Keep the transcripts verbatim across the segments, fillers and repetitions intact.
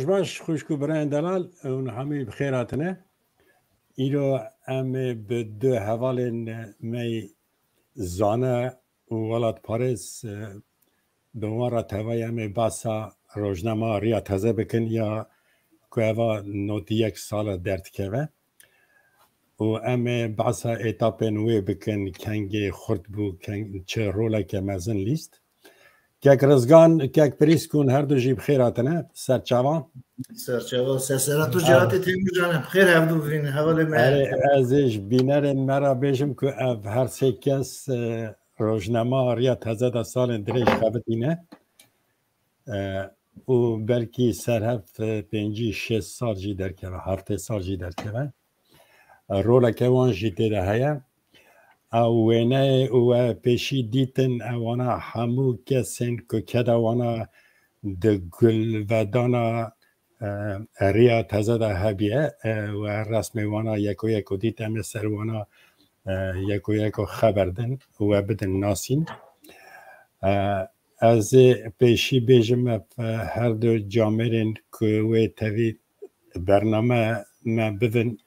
Baş, xwişk û birayên delal, hûn hemî bi xêr hatine. Îro em ê bi du hevalên me zane û welatparêz, e, bi wan re tevayî em ê behsa rojnama Riya Teze bikin ya ku eva notî yek sal e derdikeve. Û em ê behsa etapên wê bikin, kengê xurt bû, keng, çi roleke mezin lîst. Kek Rizgan, kek Prîsk, hûn her du jî bi xêr hatine. Serçavan. Serçavan, ser sera tu Cihatê Têmûrcan e. Bi xêr hevdû bivînin, hevalê me. Erê, ez ê ji bînerên me re bêjim ku ev her sê kes, e, rojnama Riya Teze de salên dirêj xebitîne. E, û belkî serhev, e, pêncî şêst sal jî derkeve, heftê sal jî derkeve. E, roleke wan jî tê de heye. Ew wêneyê û we pêşî dîtin, ewana hemû kesên ku keda wana di gulvedana, e, Riya Teze de hebiye, e, we resmê wana yeko yeko dît, em ê ser wana, e, yeko yeko xeber din û we bidin nasîn. E, Ez ê pêşî bêjim, me, e, her du camêrên ku wê tevî bername me bibin,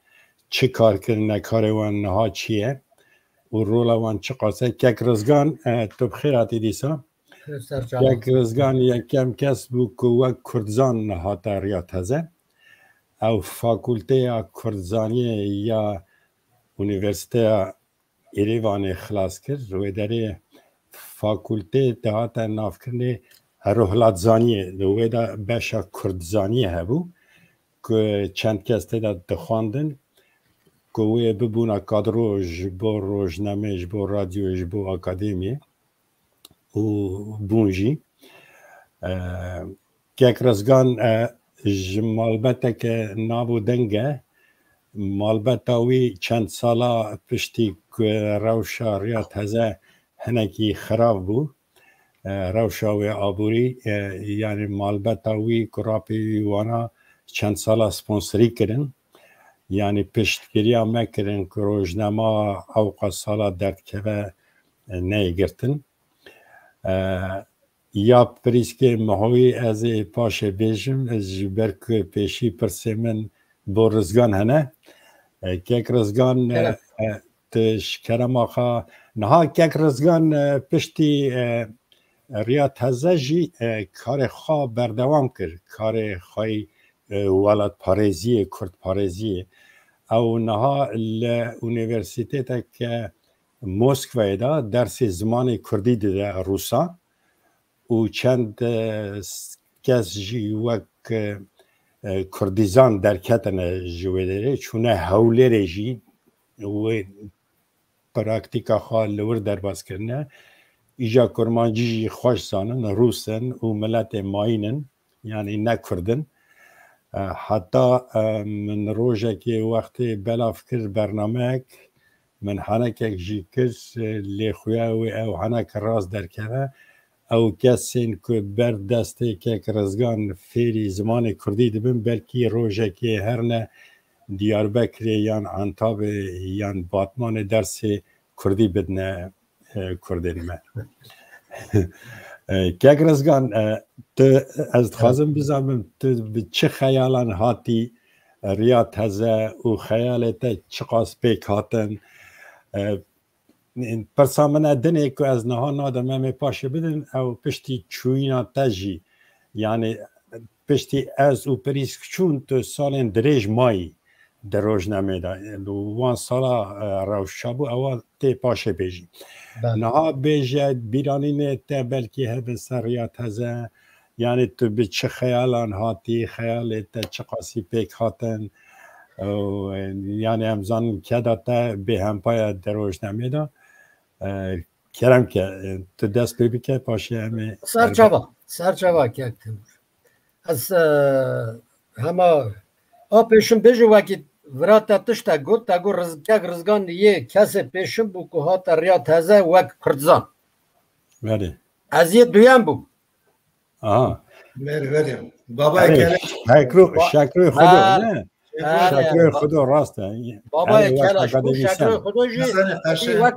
çi kar kirine, karê wan niha çi ye û rola wan çiqas e. Kek Rizgan, e, tu bi xêr hatî dîsa. Serçavan. Kek Rizgan yekem kes bû ku wek Kurdzan hate Riya Teze. Ew fakulteya Kurdzaniyê ya Unîversîteya Êrîvanê xilas kir. Wê derê fakultê dihate navkirinê Rojhilatzaniyê. Li wê de beşa Kurdzaniyê hebû ku çend kes tê de dixwandin ku wê bibûna kadro ji bo rojnameyê, ji bo radyoyê, ji bo akademiyê û bûn jî. E, Kek Rizgan, e, ji malbeteke nav û deng e. Malbeta wî çend sala piştî ku rewşa Riya Teze hinekî xirab bû, e, rewşa wê aborî, e, yanî malbeta wî ku rapê wî wana çend sala sponsorî kirin, yanî piştgiriya me kirin ku rojnama ewqas sala derdikeve, e, neyê girtin. E, Ya Prîskê Mihoyî ez ê paşê bêjim, ez ji ber ku pêşî pirsê min bo Rizgan hene. E, Kek Rizgan, e, Kerem. E, tu ji kerema xwe, niha Kek Rizgan, e, piştî, e, Riya Teze jî, e, karê xwe berdewam kir. Karê xwe yê, e, welatparêziyê, kurdparêziyê. Ew niha li unîversîteteke Moskwayê de dersê zimanê kurdî dide rûsan û çend, e, s-, kes jî wek, e, e, kurdîzan derketine ji wê derê, çûne Hewlêrê jî wê praktîka xwe li wir derbas kirine. Îja kurmancî jî xweş zanin, rûs in û miletê mayîn in, yanî ne kurd in. E, heta, e, min rojekê wextê belav kir bernameyek, min henekek jî kir, e, lê xuya wê ew henek rast derkeve. Ew kesên ku ber destê Kek Rizgan fêrî zimanê kurdî dibin, belkî rojekê herne Diyarbekirê yan Entabê yan Batmanê dersê kurdî bidine, e, kurdên me. E, Kek Rizgan, e, tu, ez dixwazim bizanim, tu bi çi xeyalan hatî Riya Teze û xeyalê te çiqas pêk hatin? E, pirsa min e dinê ku ez niha nadim, em ê paşê bidin, ew piştî çûyîna te jî, yanî piştî ez û Prîsk çûn, tu salên dirêj mayî di rojnamê de. Wan sala, e, rewşa bû, ewa tê paşê bêjî. Belê. Niha bêje bîranînê te belkî hebin ser Riya Teze, yanî tu bi çi xeyalan hatî, xeyalê te çiqasî pêk hatin, û, e, yanî em zanin keda te bêhempa ye di rojnamê de. E, kerem ke, e, tu dest pê bike, paşê em ê Serçava, serçava Kek Timur. Ez, e, hema a pêşin bêjim wekî vira te tiştek got, te got Riz-, Kek Rizgan yê kesê pêşin bû ku hate Riya Teze wek Kurdzan. Belê. Ez yê duyem bûm. Aha. Merhaba. Baba Erê, Keleş. Şekro, Ba-, Şekroyê Xudo, ha, ne? Ha, Şekroyê ba-, Xudo, rast e. Baba Erê, wek Keleş, bu akademîsyen. Şekroyê Xudo jî Hasan Paşa. Wek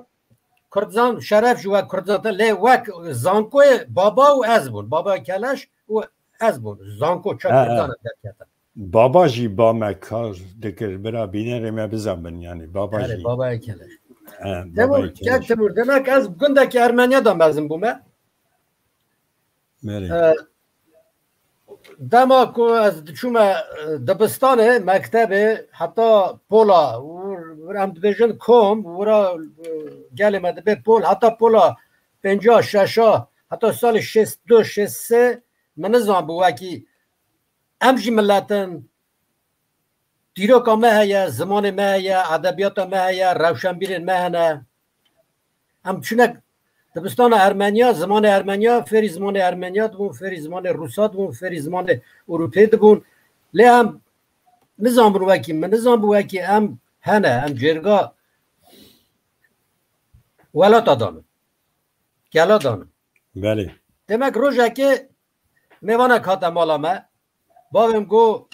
Kurdzan, şeref jî wek Kurdzan te, lê wek zankoyê baba û ez bûn. Baba Keleş û Ez bûn. Zanko çek Kurdan derketin. Baba jî ba me kar dikir, bira bînerê me bizan bin, yani baba Erê, jî. Baba Ekelê. He, Temur, baba Ekelê. Kek Temur, demek ez gundekî Ermeniya de mezin bûme. Belê. E, dema ku ez diçûme, e, dibistanê, mektebê, heta pola, wir, wir em dibêjin kom, wira, e, gelê me dibê pol, heta pola pênca şeşa, heta salê şêst du, şêst sê, min nizanbû wekî em jî milet in, dîroka me heye, zimanê me heye, edebiyata me heye, rewşenbîrên me hene. Em çûne dibistana Ermeniya, zimanê Ermeniya, fêrî zimanê Ermeniya dibûn, fêrî zimanê Rûsa dibûn, fêrî zimanê Ewropê dibûn. Lê em nizanbûn wekî, min nizanbû wekî em hene, em cêrga welata dan in, gela dan in. Belê. Demek rojekê mêvanek hate mala me. Bavê min got,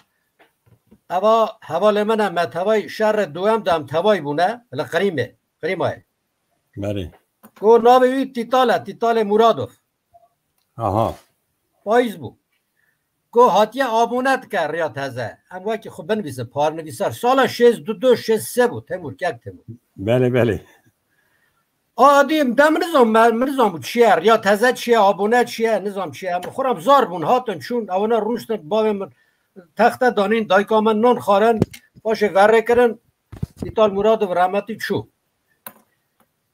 eva hevalê min e, me tevay şerê duwem de em tevay bûne li Qirîmê, Qirîmayê. Belê. Got navê wî Tîtal e, Tîtalê Muradov. Aha. Payîz bû. Got hatiye abone dike Riya Teze. Em wekî xwe binivîsin, parnivîsar. Sala şêst du, şêst sê bû, Temur, kek Temur. Belê, belê. A, dî, de min nizam, me, min nizam bû çi ye, Riya Teze çi ye, abone çi ye, nizam çi ye. Em xwe re zar bûn, hatin, çûn, ewana rûniştin, bavê min texte danîn, dayika min nan xwarin, paşê verê kirin, Tîtal Muradov rehmetî çû.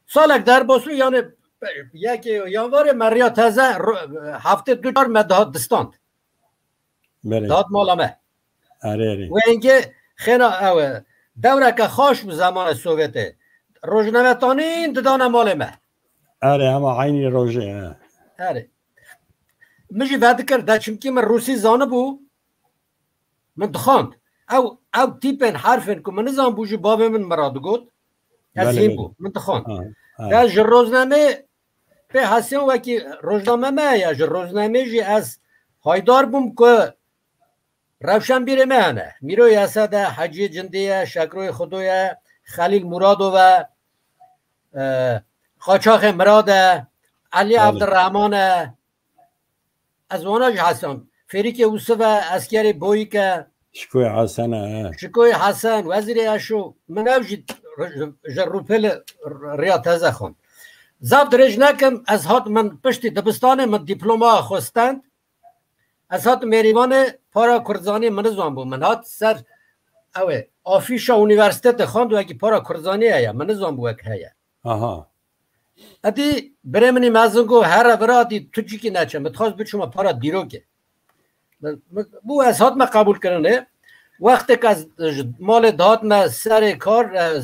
Salek derbas bû, yani yekê yanvarê me Riya Teze ro-, heftê du car me dihat distand. Belê. Dihat mala me. Erê, erê. Wengê xêna ew e. Dewreke xaş bû zemanê Sovyetê. Rojnametanîn didane malê me. Erê, hema eynî rojê, he. Erê. Min jî vedikir de, çimkî min Rûsî zanibû, min dixwand. Ew, ew tîpên herfên ku min nizanbû jî bavê min min re digot. Ez Belê, hîn belê. bû, min dixwand. Ha, ha. Ya ji rojnamê pê hesiyan wekî rojname me ya, ji rojnamê jî ez haydar bûm ku rewşenbîrê me hene. Mîroyê Esed e, Heciyê Cindî ye, Şekroyê Xudo ye, Xelîl Muradov e, e, Qaçaxê Mirad e, Elî Belê. Evdirehman e. Ez wana jî hesam. Fêrîkê Ûsiv e, Eskerê Boyîk e. Şikoyê Hesen e, he. Şikoyê Hesen, Wezîrê Eşo. Min ew jî r-, ji rûpelê r-, Riya Teze xwend. Zaf dirêj nekim, ez hat min piştî dibistanê min dîploma xwe stend. Ez hat Mêrîvanê para Kurdzanî min nizan bû. Min hat ser ew ê afîşa unîversîtetê xwend, wekî para Kurdzanî heye. Min nizan bû wek heye. Aha. Edî birê min î mezin got, here vira edî tu cîkî neçe. Min dixwest biçûme para dîrokê. Min, min, bû ez hatime qebûlkirinê. Wextêk ez ji malê dihatime serê kar, e, e,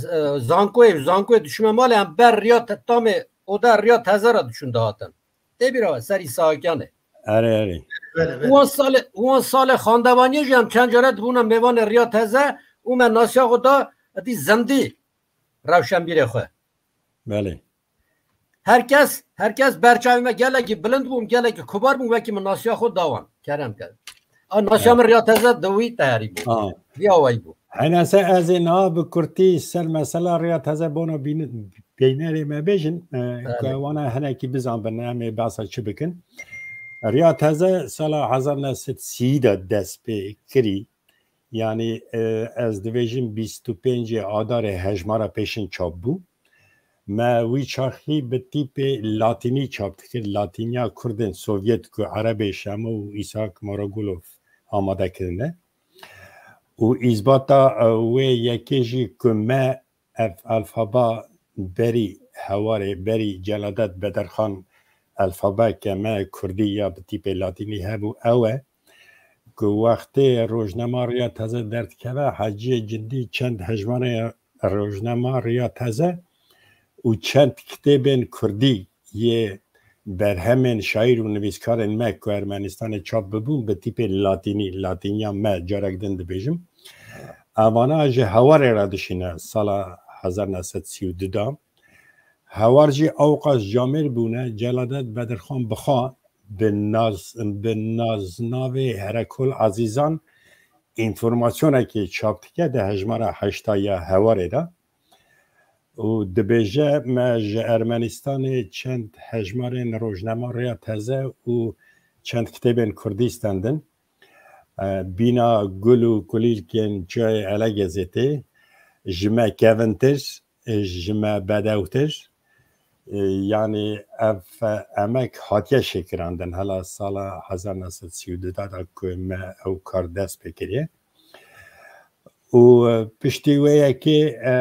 zankoyê, zankoyê diçûme malê, em ber riya te-, tamê oda Riya Teze re diçûn dihatin. Tê bîra we, serî Sakiyanê. Erê, erê. Belê, belê. Wan salê, wan salê xandevaniyê jî em çend care dibûne mêvanê Riya Teze û me nasiya xwe da edî zindî rewşenbîrê xwe. Belê. Her kes, her kes ber çavê me gelekî bilind bûm, gelekî kubar bûm, wekî min nasiya xwe da wan. Kerem ker. A nasiya Evet. min Riya Teze di wî teherî bû. Ha. Vî awayî bû. Henese ez ê niha bi kurtî ser mesela Riya Teze bona bîn-, bînerê me bêjin, e, Evet. ku wana hinekî bizanbin, em ê behsa çi bikin. Riya Teze sala hezar neh sed sî de dest pê kirî. Yani, e, ez dibêjim bîst û pêncê Adarê hejmara pêşin çap bû. Me wî çaxî bi tîpê latînî çap dikir. Latînya Kurdên Sovyet ku Erebê Şemo û Îshak Marogulov amade kirine. Û îzbata, e, wê yekê jî ku me ev alfaba berî hewarê, berî Celadet Bedirxan alfabeke me kurdî ya bi tîpê latînî hebû, ew e ku wextê rojnama Riya Teze derdikeve, Heciyê Cindî çend hejmarê rojnama Riya Teze û çend kitêbên kurdî yê berhemên şaîr û nivîskarên me ku Ermenistanê çap bibûn, bi tîpê latînî, latînya me carek din dibêjim. Evana ji hewarê re dişîne sala hezar neh sed sî û du de. Hewar jî ewqas camêr bûne, Celadet Bedirxan bi xwe bi naz-, bi naznavê Herekol Azîzan înformasyonekê çap dike di hejmara heşta ya Hewarê de. Û dibêje, me ji Ermenistanê çend hejmarên rojnama Riya Teze û çend kitêbên kurdî stendin. E, Bîna gul û kulîlkên çiyayê Elegezê tê, ji me kevintir, e, ji me bedewtir. E, yanî ev, e, emek hatiye şêkirandin hela sala hezar neh sed sî û du de ku me ew kar dest pê kiriye. Û, e, piştî wê yekê, e,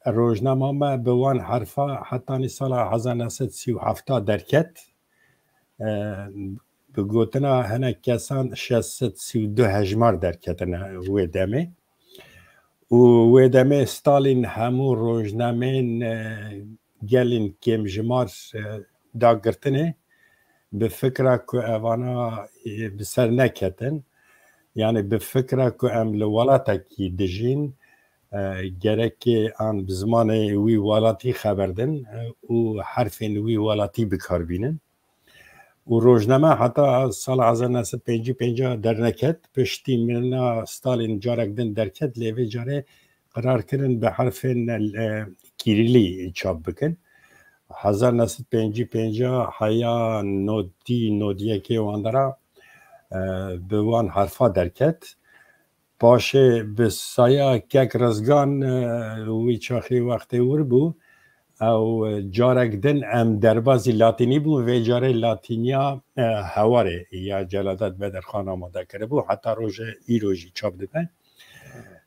rojnama me bi wan herfa hetanî sala hezar neh sed sî û heft derket. E, bi gotina hinek kesan şeş sed sî û du hejmar derketine wê demê. Û wê demê Stalin hemû rojnameyên, e, gelên kêmjimar, e, da girtinê, bi fikra ku evana, e, bi ser neketin, yanî bi fikra ku em li welatekî dijîn, e, gerekê an bi zimanê wî welatî xeber din, e, û herfên wî welatî bi kar bînin. Û rojname heta sala hezar neh sed pêncî pênc derneket, piştî mirina Stalin carek din derket, lê vê carê qerar kirin bi herfên, e, kîrîlî çap bikin. Hezar neh sed pêncî pênc heya nodî, nodî yekê wan dera, e, bi wan herfa derket. Paşê bi saya kek Rizgan, e, wî çaxî wextê wir bû. Ew, e, carek din em derbazî latînî bû, vê carê latîniya, e, Hewarê ya Celadet Bedirxan amade kiribû, heta roje îro jî çap dibe.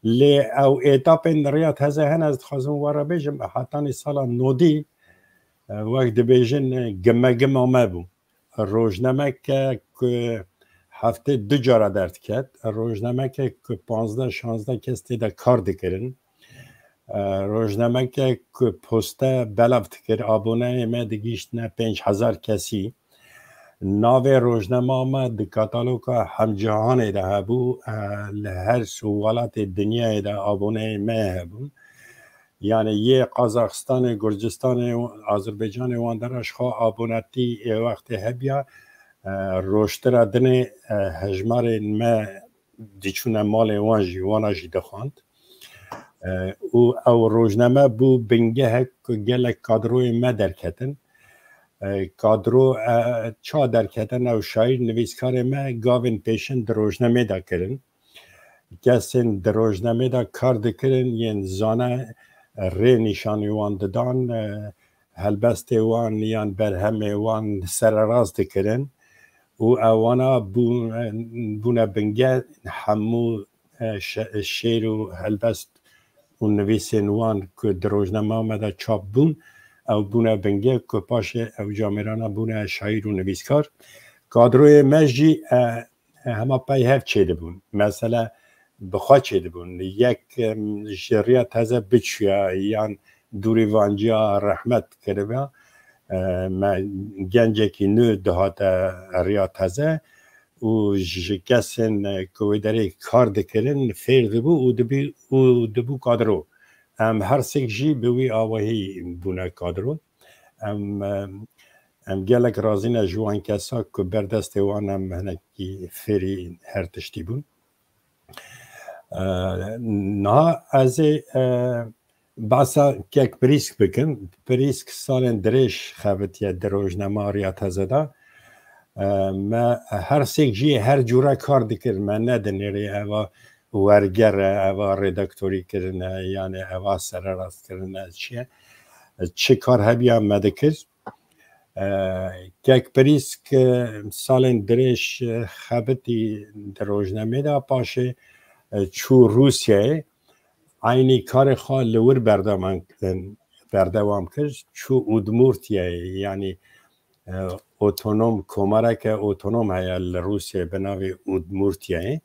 Lê ew etapên riya teze hene, ez dixwazim we re bêjim, hetanî sala nodî, e, wek dibêjin, e, gime gima me bû. Rojnameke ku heftê du cara derdiket, rojnameke ku panzdeh şazdeh kes tê de kar dikirin, e, rojnameke ku poste belav dikir, aboneyê me digihîştine pênc hezar kesî. Navê rojnama me di kataloga hemcihanê de hebû, e, li her welatê dinyayê de aboneyê me hebûn. Yanî yê Qazaxistanê, Gurcistanê, Azerbaycanê wan dera ji xwe abonetî ê wextê hebiya, e, roştira dinê, e, hejmarên me diçûne malê wan jî, wana jî dixwand. E, û ew rojname bû bingehek ku gelek kadroyên me derketin. E, kadro, e, ça derketin, ew şaîr, nivîskarê me gavên pêşin di rojnemê de kirin. Kesên di rojnemê de kar dikirin, yên zane rê nîşanî wan didan, e, helbestê wan yan berhemê wan sererast dikirin û ewana bû-, bûne binge hemû, e, şe-, şêr û helbest û nivîsên wan ku di rojnama me de çap bûn, ew bûne binge ku paşê ew camêrana bûne şaîr û nivîskar. Kadroyê me jî, e, hema pey hev çêdibûn. Mesele bi xwe çêdibûn. Yek, em, ji riya teze biçûya yan dûrîvanciya rehmet kiriba. E, me gencekî nû dihate riya teze û ji kesên, e, ku wê derê kar dikirin fêr dibû û dibî-, û dibû kadro. Em her sêk jî bi wî awahî bûne kadro. Em, em, em gelek razî ne ji wan kesa ku ber destê wan em hinekî fêrî her tiştî bûn. E, niha ez ê, e, behsa kek Prîsk bikim. Prîsk salên dirêj xebitiye di rojnama Riya Teze de. E, me her sêk jî her cûre kar dikir. Me nedinêrê eva werger e, eva redaktorî kirine, yanî eva sererast kirine, çi ye? Çi kar hebiya me dikir? E, kek Prîsk, e, salên dirêj, e, xebitî di rojnemê de, paşê, e, çû Rûsyayê. Eynî karê xwe li wir berdewam, berdewam kir. Çû Udmurtiyayê, yanî, e, otonom, komareke otonom heye li Rûsyayê bi navê Udmurtiyayê.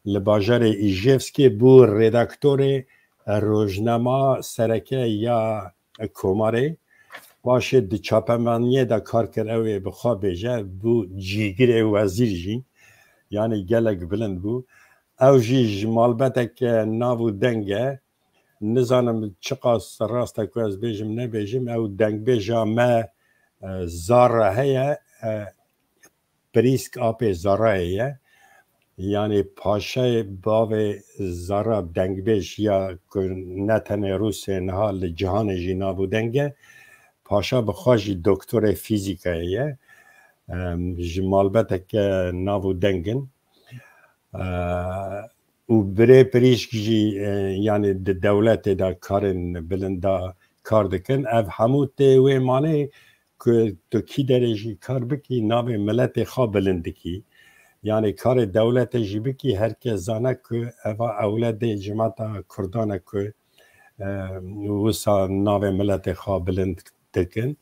Li bajarê Îjevskê bû redaktorê rojnama sereke ya komarê. Paşê di çapemeniyê de kar kir, ew ê bi xwe bêje, bû cîgirê wezîr jî. Yanî gelek bilind bû. Ew jî ji malbetek nav û deng e. Nizanim çiqas rast e ku ez bêjim nebêjim, ew dengbêja me, e, Zara heye, e, Prîsk apê Zarayê ye. Yanî paşayê bavê Zara dengbêj ya ku ne tenê Rûsê niha li cîhanê jî nav û deng e. Paşa bi xwe jî doktorê fîzîkayê ye. Em, ji malbeteke nav û deng in. E, û birê pirîşk jî, e, yanî di dewletê de karên bilinda kar dikin. Ev hemû tê wê manê ku tu kî derê jî kar bikî, navê miletê xwe bilind dikî. Yanî karê dewletê jî bikî, her kes zane ku eva ewledê cimata Kurdan e ku, e, wisa navê miletê xwe bilind dikin.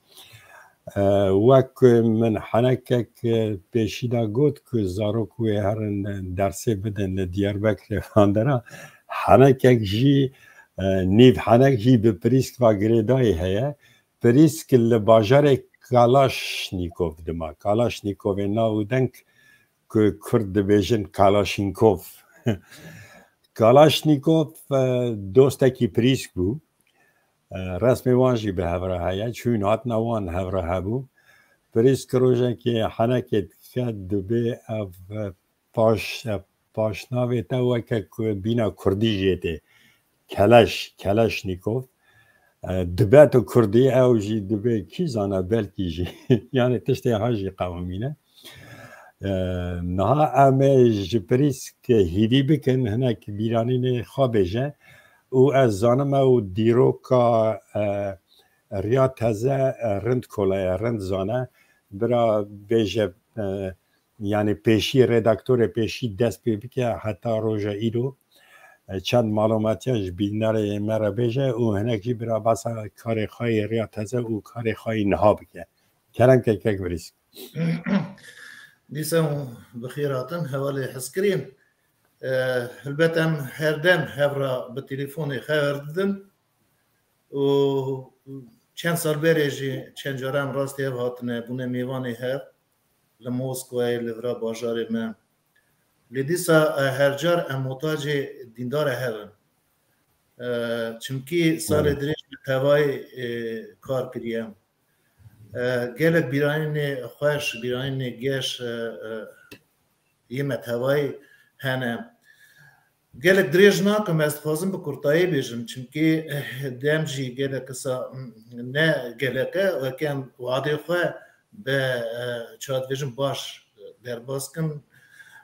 E, wek min henekek, e, pêşî de got ku zarok wê herin dersê bidin li Diyarbekirê, van dera, henekek jî, e, nîv henek jî bi pirîsk ve girêdayî heye. Pirîsk li bajarê Kalaşnîkov dima. Kalaşnîkovê nav û deng ku Kurd dibêjin Kalaşinkov. Kalaşnîkov, e, dostekî pirîsk bû. E, resmê wan jî bi hev re heye. Çûn hatina wan hev re hebû. Pirîsk rojekê henekê dike, dibê ev, e, paş-, e, paşnavê te weke ku bîna kurdî jê tê. Keleş, Keleşnîkov. E, dibe tu kurdî, ew jî dibê kî zane, belkî jî. Yanî tiştê ha jî qewimîne. E, niha em ê ji pirîsk hîvî bikin, hinek bîranînê xwe bêje û ez zanim ew dîroka, e, riya teze, e, rind kolaye, rind zane. Bira bêje, e, yanî pêşî, redaktorê pêşî dest pê bike heta roja îro, e, çend malûmatiya ji bînerê me re bêje û hinek jî bira basa karê xwe yê riya teze û karê xwe yê niha bike. Kerem ke kek Birîsk. Dîsa hûn bi xêr hatin, hevalê hezkirî. E, helbet em her dem hev re bi telefonê xeber didin û çend sal berê jî çend caran rastî hev hatine, bûne mêvanê hev li Moskwayê, li vira bajarê me. Lê dîsa, e, her car em muhtacê dîndara hev in. E, çimkî salê Belê. dirêj me tevayî, e, kar kiriye. E, gelek bîranînê xweş, bîranînê geş, e, e, yê me tevayî hene. Gelek dirêj nakim, ez dixwazim bi kurtayî bêjim, çimkî, eh, dem jî gelek kisa, mm, ne gelek e, weke em wadê xwe bi, eh, çawa dibêjim, baş derbas kin,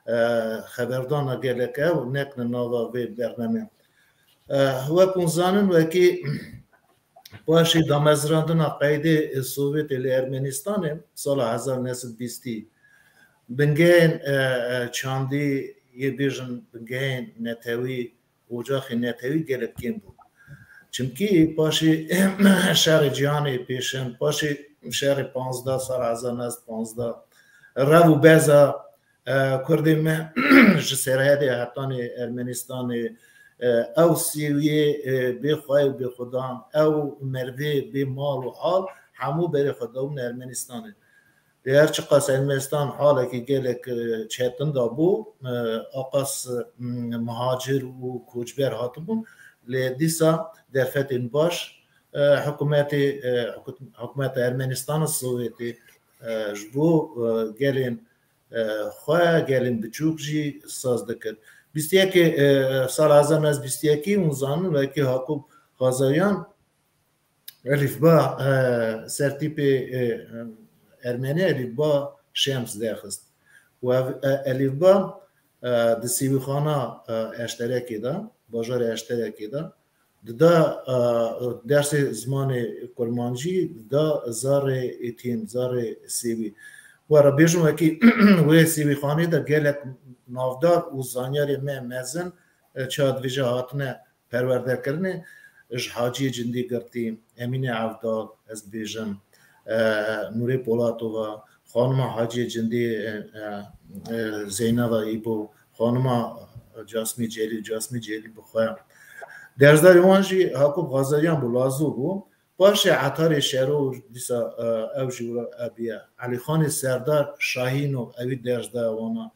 eh, xeberdana gelek e û nekine nava vê bernamê. Eh, wek hûn zanin, wekî paşê damezrandina qeydê Sovyetê li Ermenistanê sala hezar neh sed bîstî, bingehên, e, e, çandî yê bêjin bingehên netewî, ocaxê netewî gelek kêm bû. Çimkî paşê şerê cîhanê pêşin, paşê şerê panzdeh, sala hezar neh sed panzdeh, rev û beza, e, Kurdê me ji Serhedê hetanê Ermenistanê, e, ew sêwiyê, e, bê xwey û bê xudan, ew merivê bê mal û hal, hemû berê xwe dabûn Ermenistanê. Lê her çiqas Ermenistan halekî gelek, e, çetin de bû, e, aqas, m, muhacir û koçber hatibûn, lê dîsa derfetên baş, e, hikûmetê, e, hikû-, hikûmeta Ermenistana Sovyetê, e, ji bo, e, gelên, e, xwe, gelên biçûk jî saz dikir. Bîst yekê, e, sala hezar neh sed bîst yekê hûn zanin, wekî Hakûb Xazaryan, elîfba, e, sertîpê, e, ermenî elîfba Şems derxist. Û ev, e, elîfba, e, di sêwîxana, e, Eşterekê de, bajarê Eşterekê de, dida, e, dersê zimanê kurmancî, dida zarê êtîm, zarê sêwî. Were bêjim wekî wê sêwîxanê de gelek navdar û zanyarê me mezin, e, çawa dibêje hatine perwerdekirinê, ji Haciyê Cindî girtî, Emîne Evdal, ez dibêjim, e, Nûrê Polatova, xanima Haciyê Cindî, e, e, e, Zeyneva Îbo, xanima Casmî Celîl, Casmî Celîl bi xwe. Dersdarê wan jî Hakûb Xazaryan bû, Lazo bû. Paşê Etarê Şero dîsa, e, ew jî wira ebiye. Elîxanê Serdar Şahîno, ewî dersda wana.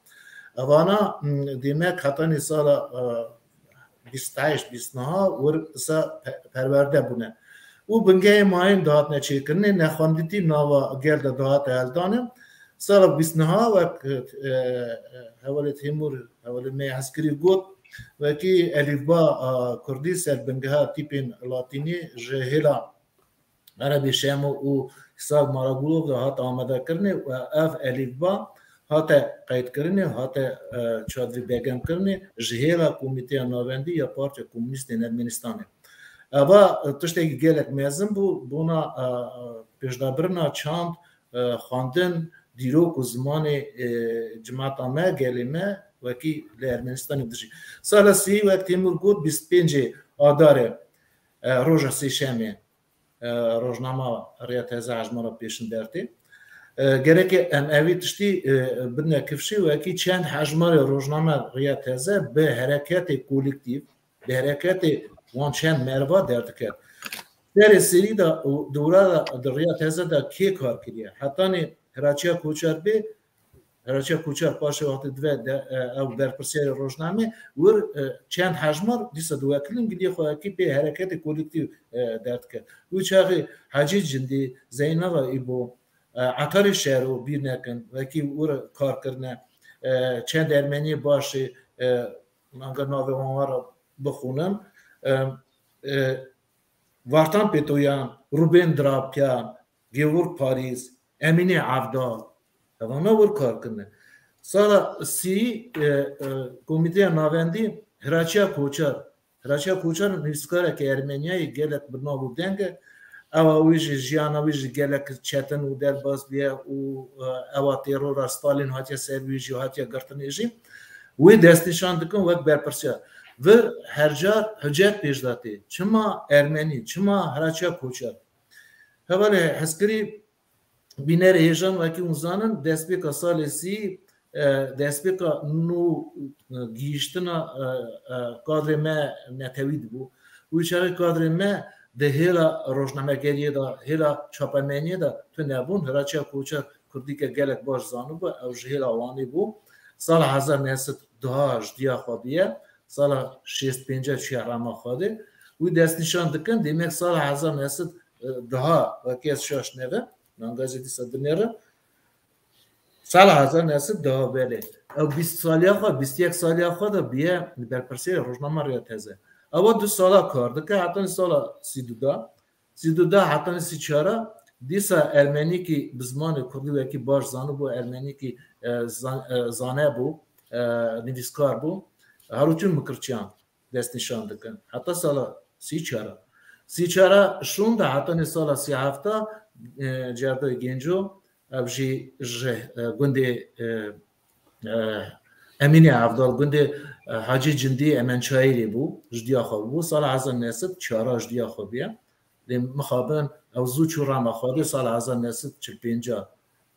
Evana, m, dêmek hetanî sala, e, bîst heşt, bîst niha wir isa pe-, perwerde bûne. Û bingehê mayîn dihatine çêkirinê, nexwendîtî nava gel de dihate heldane. Sala bîst niha wek, e, e, hevalê Têmûr, hevalê me hezkirî got, wekî elîfba, e, kurdî ser bingeha tîpên latînî ji hêla Erebî Şemo û Îshak Maragulov de hate amadekirinê û ev elîfba hate qeydkirinê, hate, e, çadirî begemkirinê ji hêla Komîteya Navendî ya Partiya Komûnîst ên Ermenistanê. Eva, e, tiştekî gelek mezin bû, bona, e, pêşdabirina çand, e, xwendin, dîrok û zimanê, e, cimata me, gelê me, wekî li Ermenistanê dijî. Sala sî, wek Têmûr got, bîst pêncê Adarê, e, roja Sêşemê, e, rojnama Riya Teze hejmara pêşin dertê. E, gereke em evî tiştî, e, bidine kifşê, wekî çend hejmarê rojname Riya Teze bi hereketê kolektîf, bi hereketê wan çend merva derdiket. Serê serî de û dewra de, di Riya Teze de kê kar kiriye? Hetanî Hiraçiya Koçer bê, Hiraçiya Koçer paşê wextê dibe de, e, ew berpirsiyarê rojnamê, wir, e, çend hejmar dîsa diwekilin, giliyê xwe wekî pê hereketê kolektîf, e, derdike. Wî çaxê Hecî Cindî, Zeyneba Îbo, e, Etarê Şero bîr nekin, wekî wir kar kirine, e, çend Ermeniyê başê, e, manga navê wan re bixûnim. E, e, Vartan Pêtoyan, Rûbên Drapya, Georg Parîs, Emînê Evdal, evana wir kar kirine. Sala sî, e, e, Komîteya Navendî Hiraçiya Koçer. Hiraçiya Koçer nivîskareke Ermeniyayê gelek bi nav û deng e. Ewa wî jî, jiyana wî jî gelek çetin û derbas bûye û, e, ewa terora Stalin hatiye ser wî jî, hatiye girtinê jî. Wê destnîşan dikin wek berpirsiyar. Vir her car hicet pêş de tê. Çima Ermenî, çima Hiraçiya Koçer? Hevalê hezkirî, bînerê hêjan wekî hûn zanin, destpêka salê sî, e, destpêka nû, e, gihîştina, e, e, kadrê me netewî dibû. Wî çaxê kadrê me di hêla rojnamegeriyê de, hêla çapemeniyê de tune bûn. Hiraçiya Koçer kurdîke gelek baş zanibû, ew ji hêla Wanê bû. Sala hezar neh sed duha ji diya xwe bûye. Sala şêst pênc çûye rema Xwedê. Wî destnîşan dikin, demek sala hezar neh sed duha, wekî ez şaş nebe, manga jî dîsa dinêre. Sala hezar neh sed duha belê. Ew bîst saliya xwe, bîst yek saliya xwe de bûye berpirsiyarê rojnama Riya Teze. Ewa du sala kar dike, hetanî sala sî du da. Sî du da hetanî sî çar a, dîsa Ermenîkî bi zimanê kurdî wekî baş zanibû, Ermenîkî, e, zan-, e, zane bû, e, nivîskar bû. Harûtîn Mikirçiyan destnîşan dikin. Heta sala sî çar a. Sî çar a şûnde hetanî sala sî heft a, e, Cerdoyê Genco, ev jî ji, e, gundê, e, e, Emînê Evdal, gundê, e, Hacî Cindî Emençayirê bû, ji diya xwe bû. Sala hezar neh sed çar a ji diya xwe bûye. Lê mixabin ew zû çû rema Xwedê, sala hezar neh sed çil pênc a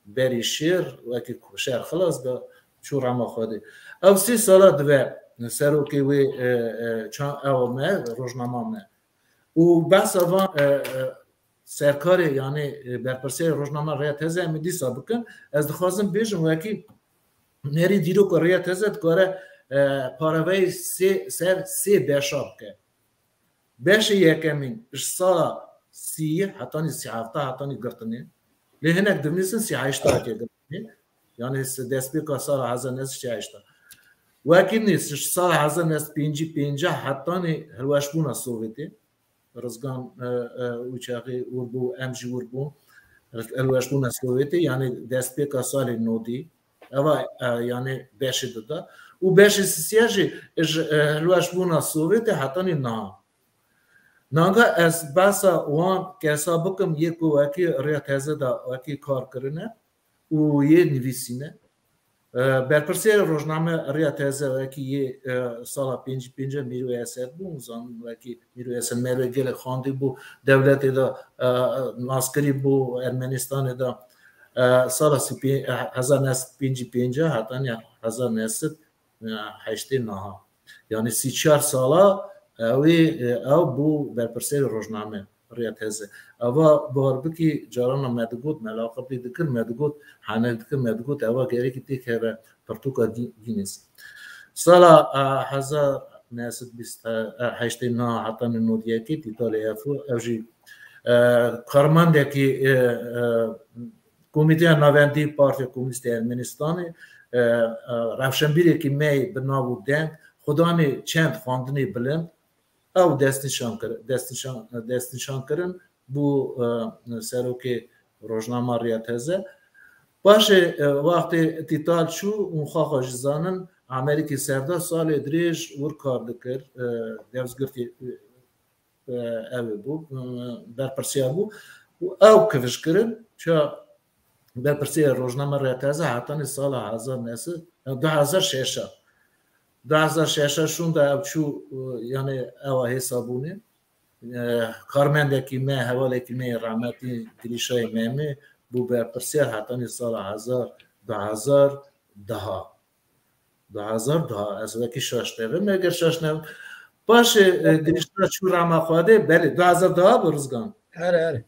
berî şêr, wekî ku şer xilas be, çû rema Xwedê. Ew sî sala dibe serokê wê, e, e, ça-, ew me, rojnama me. Û behsa van, e, e, serkarê, yanî, e, berpirsiyarê rojnama Riya Teze em ê dîsa bikin. Ez dixwazim bêjim, wekî nerî dîroka Riya Teze dikare, e, paraveyê sê, ser sê beşa bike. Beşê yekemîn ji sala sî hetanî sî heft a hetanî girtinê. Lê hinek dinivîsin sî heşt a hatiye girtinê. Yanî se-, destpêka sala hezar neh sed sî heşt a. Wekî nî ji sala hezar neh sed pêncî pênc a hetanî hilweşbûna Sovêtê. Rizgan, e, e, û çaxê wir bû, em jî wir bûn. Hilweşbûna Sovêtê, yanî destpêka salê nodî. Eva, e, yanî beşê dida. Û beşê sisiya jî ji, e, hilweşbûna Sovêtê hetanî niha. Nanga ez behsa wan kesa bikim, yê ku wekî Riya Teze de wekî kar kirine û yê nivîsîne. E, berpirsiyarê rojname Riya Teze wekî yê, e, sala pêncî pênc a Mîro Esed bû, hûn zanin wekî Mîro Esed mervê gelek xwendî bû, dewletê de, e, naskirî bû, Ermenistanê de, e, sala sî pê-, e, hezar neh sed pêncî pênc a hetanî hezar neh sed heştê niha. Yanî sî çar sala ew ê, ew bû berpirsiyarê rojname Riya Teze. Eva bar bikî, carana me digot, me laqibî dikir, me digot, henek dikir, me digot, eva gerekî têkeve pirtûka Gî-, Guinness. Sala, e, hezar neh sed bîst, e, heştê niha hetanî nod yekê Tîtalê Efro, ev jî, e, karmendekî, e, e, Komîteya Navendî Partiya Komûnîst ê Ermenistanê, e, e, rewşenbîrekî me yê bi nav û deng, xudanê çend xwendinê bilind, ew destnîşan kir-, destnîşan, destnîşan kirin, bû, e, serokê rojnama Riya Teze. Paşê, e, wextê Tîtal çû, hûn xwe xwe jî zanin, Amerîkî ser da, salê dirêj wir kar dikir, e, dewzgirtî, e, ew ê bû, e, berpirsiyar bû. Û ew kifş kirin, ça berpirsiyarê rojnama Riya Teze hetanî sala hezar neh sed, du hezar şeş a. Du hezar şeş a şûnda ew çû, e, yanî ewa hêsa bûnê. E, karmendekî me, hevalekî me yê rehmetî Dilîşayê Memê bû berpirsiyar hetanî sala hezar, du hezar deh a. Du hezar deh a, ez wekî şaş nebim, eger şaş nebim. Paşê, e, Dilîşa çû rehma Xwedê, belê, du hezar deh a bû Rizgan. Erê, erê.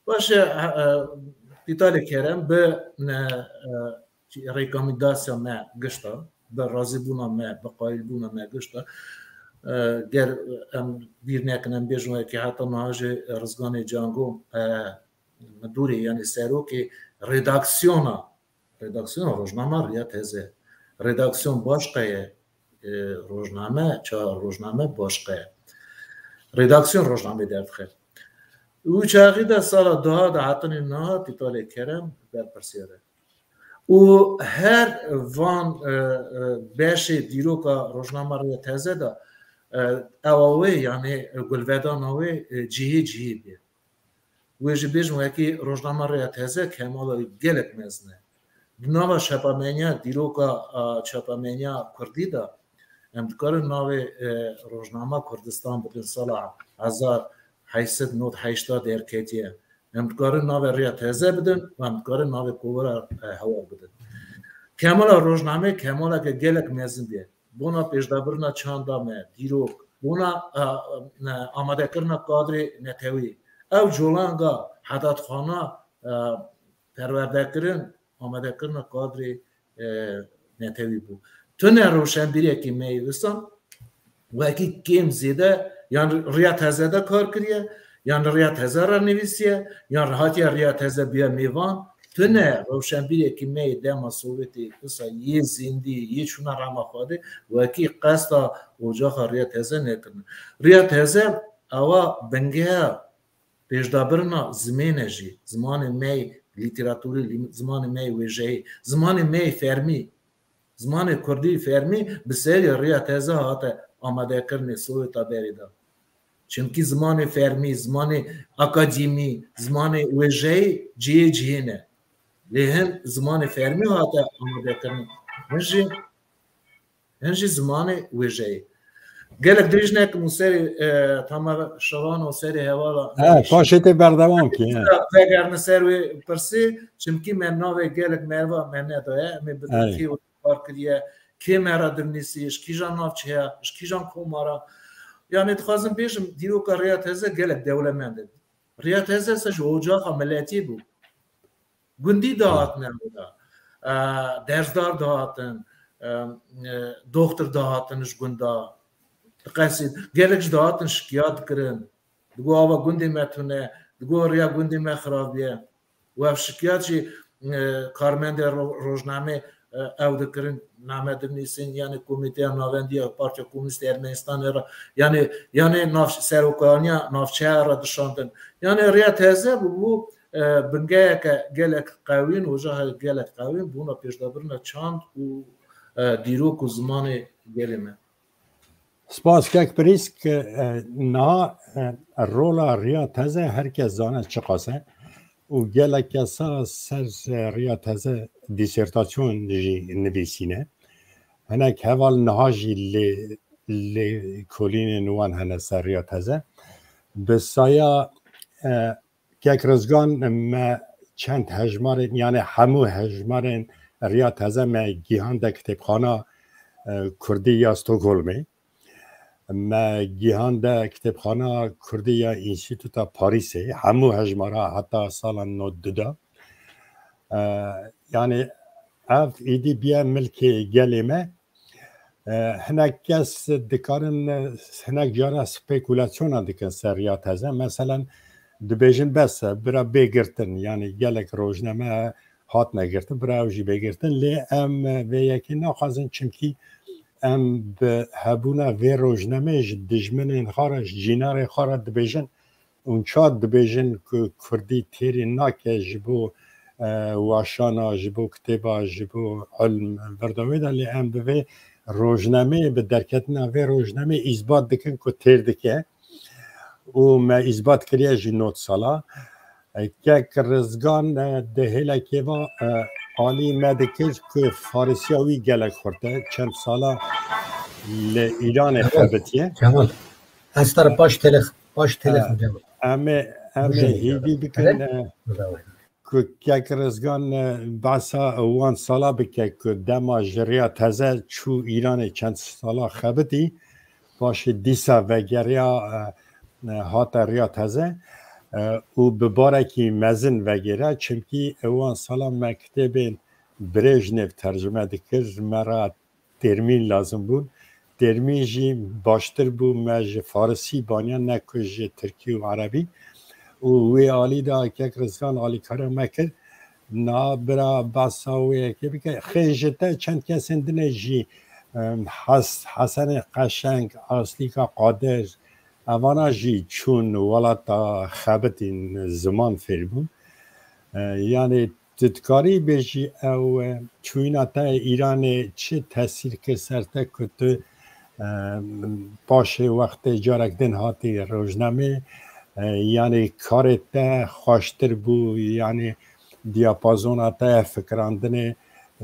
Paşê, e, e, Tîtalê Kerem bi, e, e, rekomendasiya me gişta, bi razîbûna me, bi qayîlbûna me gişta. E, ger em bîr nekin, em bêjin wekî heta niha jî Rizganê Cango, e, midûrê, yanî serokê redaksiyona, redaksiyona rojnama Riya Teze. Redaksiyon başqa ye, e, rojname, ça rojname başqa ye. Redaksiyon rojnamê derdixe. Û çaxî de sala deh a de hetanî niha Tîtalê Kerem berpirsiyar e. Û her van, e, e, beşê dîroka rojnama Riya Teze de, e, ewa wê, yanî gulvedana wê, e, cihê cihê bê. Wê jî bêjim wekî rojnama Riya Teze kemala wî gelek mezin e. Di nava çapameniya, dîroka, a, çapameniya kurdî de em dikarin navê, e, rojnama Kurdistan bidin, sala hezar heşt sed nod heşta derketiye. Em dikarin navê Riya Teze bidin û em dikarin navê kovara, e, Hewar bidin. Kemala rojnamê kemaleke gelek mezin bê. Bona pêşdabirina çanda me, dîrok, bona, e, e, amadekirina kadrê netewî. Ew colanga hedatxana, e, perwerdekirin, amadekirina kadrê, e, netewî bû. Tune rewşenbîrekî me yê wisa wekî kêm zêde yan Riya Teze de kar kiriye, yan Riya Teze re nivîsiye, yan hatiye Riya Teze bûye mêvan. Tune rewşenbîrekî me yê dema Sovyetê wisa yê zindî, yê çûna rehma Xwedê, wekî qesta ocaxa Riya Teze nekirine. Riya Teze ewa bingeya pêşdabirina zimên e jî, zimanê me yê lîteraturî, lî-, zimanê me yê wêjeyî, zimanê me yê fermî, zimanê kurdî fermî bi serê Riya Teze hate amadekirinê Soweta berê de. Çimkî zimanê fermî, zimanê akademî, zimanê wêjeyî cihê cihê ne. Lê hin zimanê fermî hate amadekirinê. Hin jî Hin jî zimanê wêjeyê. Gelek dirêj nekim û serê, e, tamaşevan û serê hevala me He, paşê tê berdewam kî, he. Vegerine ser wê pirsê, çimkî me navê gelek merva me nedaye, em ê bi Erê. Kê û kar kiriye, kê me re dinivîsî, ji kîjan navçeya, ji kîjan komara. Yanî dixwazim bêjim, dîroka Riya Teze gelek dewlemend e. Riya Teze se ji ocaxa miletî bû. Gundî dihatin ew da. E, dersdar dihatin, e, e, doxtir dihatin ji gunda. Diqesî, gelek ji dihatin şikiyat dikirin. Digo ava gundê me tune, digo riya gundê me xirab ye. Û ev şikiyat jî, e, karmendê ro-, rojnamê, e, ew dikirin, name dinivîsin, yanî Komîteya Navendî ya Partiya Komûnîst ya Ermenistanê re, yanî, yanî nav-, serokaniya navçeya re dişandin. Yanî Riya Teze bûbû, e, bingeyeke gelek qewîn, ocaxeke gelek qewîn bûna pêşdabirina çand û, e, dîrok û zimanê gelê me. Spas kek Pirîsk, e, niha, e, rola Riya Teze her kes zane çiqas e û gelek kesa ser, e, Riya Teze dîsertasyon jî nivîsîne. Hinek heval niha jî lê, lê kolînên wan hene ser Riya Teze. Bi saya, e, Kek Rizgan, me çend hejmarên, yanî hemû hejmarên Riya Teze me gihande kitêbxana, e, Kurdî ya Stockholmê. Me gihande kitêbxana Kurdî ya Înstîtuta Parîsê. Hemû hejmara heta sala nod du de. E, yanî ev êdî bîye milkê gelê me. E, hinek kes dikarin, e, hinek cara spekulasyona dikin ser Riya Teze. Meselen, dibêjin bes e, bira bê girtin, yanî gelek rojname hatine girtin, bira ew jî bê girtin. Lê em, e, vê yekê naxwazin, çimkî em bi hebûna vê rojnameyê ji dijminên xwe re, ji cînarê xwe re dibêjin, unça dibêjin ku kurdî têrî nake ji bo, e, waşana, ji bo kitêba, ji bo ilm, em berda wê de, lê em bi vê rojnameyê, bi derketina vê rojnameyê îsbat dikin ku têr dike û me îsbat kiriye jî not sala. E, Kek Rizgan, e, di hêlekê va, e, alî me dikir ku farisiya wî gelek xurt e. Çend sala li Îranê Kemal, xebitiye. Kemal, ez te re paş têlix, paş têlix E, Kemal. Em ê, em ê Bujin hêvî bikin, Ere? E, Bravo. Ku Kek Rizgan, e, behsa wan sala bike ku dema ji Riya Teze çû Îranê çend sala xebitî, paşê dîsa vegeriya, e, e, hate Riya Teze, e, û bi barekî mezin vegere, çimkî wan sala me kitêbên Brejnev tercime dikir, me re têrmîn lazim bûn. Têrmîn jî baştir bû, me ji farisî baniya, ne ku ji tirkî û erebî. Û wê alî de Kek Rizgan alîkariya me kir. Na bira behsa wê yekê bike. Xêr ji te çend kesên din ê jî, em, Hes-, Hesenê Qeşeng, Aslîka Qadir, evana jî çûn welata xebitîn, ziman fêr bûn. E, yanî tu dikarî bêjî ew, e, çûyîna te Îranê çi tesîr kir ser te ku tu, e, paşê wextê carek din hatî rojnamê, e, yanî karê te xweştir bû, yanî diyapazona te fikirandinê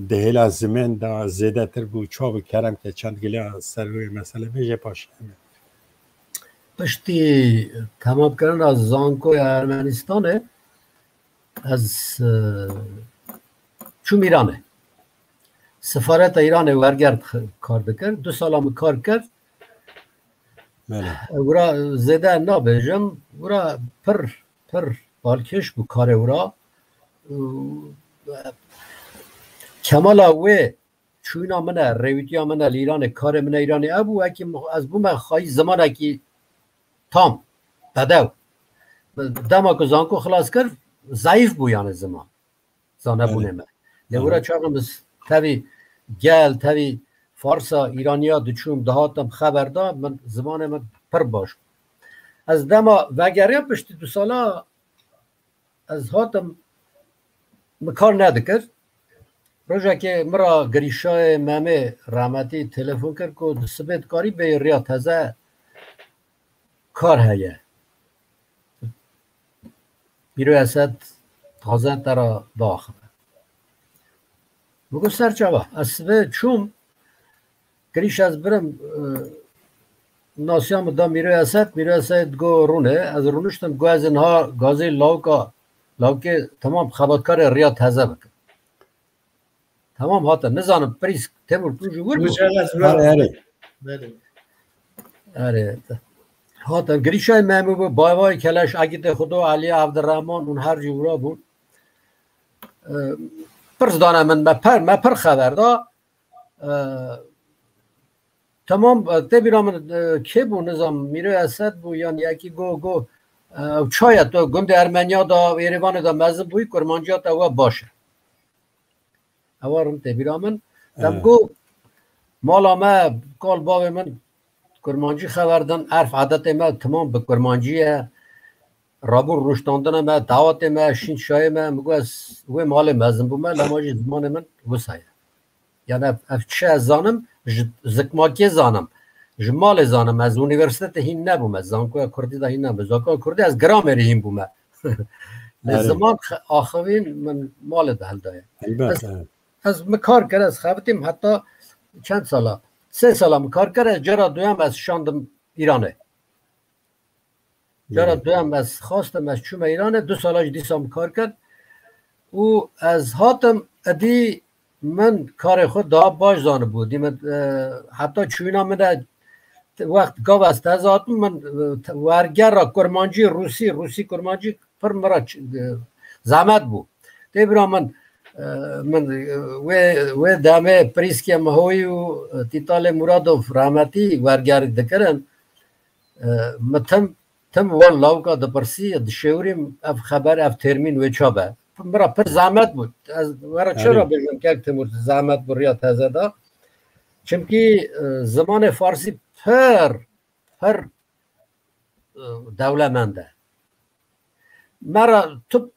di hêla zimên de zêdetir bû. Çawa bi kerem ke çend giliya ser wê mesele bêje paşê em ê. Piştî temamkirina zankoya Ermenistanê, ez, e, çûm Îranê. Sefareta Îranê wergert kar dikir. Du sala min kar kir. Belê. Wira zêde nabêjim. Wira pir, pir balkêş bû karê wira. Kemala wê çûyîna min e, rêwîtiya min e li Îranê, karê min e Îranê, ev bû, wekî min, ez bûme xwayî zimanekî tam, bedew. Dema ku zanko xilas kir, zayîf bû yani ziman. Zanebûnê Belê. me. Lê Aha. wira çaxim ez tevî gel, tevî farsa Îraniya diçûm, dihatim xeber da, min zimanê min pir baş bû. Ez dema vegeriya piştî du sala ez hatim, min kar nedikir. Rojekê min ra Girîşayê Memê rehmetî telefon kir ku di sibê dikarî bêyî Riya Teze kar heye. Mîro Esed taze te ra biaxive. Min got ser çava. Ez sibê çûm, Girîş ez birim, e, nasiya min da Mîro Esed, Mîro Esed got rûne, ez rûniştim, got ez ê niha gazê lawika, lawikê temam xebatkarê Riya Teze bikim. Temam hate, nizanim prîsk, Temur tu ji wir bû. Erê, erê. Belê. Erê. Hate, Girîşay Memû bû, Bayvay Keleş, Egîdê Xudo, Elî Evdirehman, hûn her cî wira bûn. E, pirs dane min, me per, me pir xeber da. E, temam, e, tê bîra min, e, kê bû, nizam, Mîro Esed bû, yan yekî go, go, e, ew çaye tu gundê Ermeniya da, Êrêvanê da mezin bûyî, kurmanciya te we baş e. Ewa rin tê bîra min. Dem Evet. go, mala me, kal bavê min, kurmancî xeber din, erf edetê me temam bi kurmancî ye. Rabûn rûştandina me, dawetê me, şîn şayê me, min got ez wê malê mezin bûme, lema jî zimanê min wisa ye. Yani ev, ev çi ez zanim, ji zikmakê zanim, ji malê zanim, ez unîversîtetê hîn nebûme, zankoya kurdî de hîn nebûme, zankoya kurdî ez Gramêrî hîn bûme. Lê Erê. ziman xe-, axivîn min malê de hildaye. Elbet, Ez, evet. ez min kar kir, ez xebitîm heta çend sala? Sê sala min kar kir, ez cara duyem ez şandim Îranê. Cara Belê. duyem ez xwestim, ez çûme Îranê, du sala jî dîsa min kar kir. Û ez hatim, edî min karê xwe daha baş zanibû. Dî min, e, heta çûyîna min e, wext gav ez teze hatim, min, e, te-, wergera kurmancî, rûsî, rûsî kurmancî pir min re ç-, e, zehmet bû. Tê bira min, e, min, e, wê, wê demê Prîskê Mihoyî û, e, Tîtalê Muradov rehmetî wergerî dikirin. E, min tim, tim wan lawika dipirsî, dişêwirîm ev xeber, ev termîn wê ça be. Min re pir zehmet bû. Ez we re Erê. çira bêjim kek Timur zehmet bû riya teze de. Çimkî, e, zimanê farsî pir, pir, e, dewlemend e. me re tu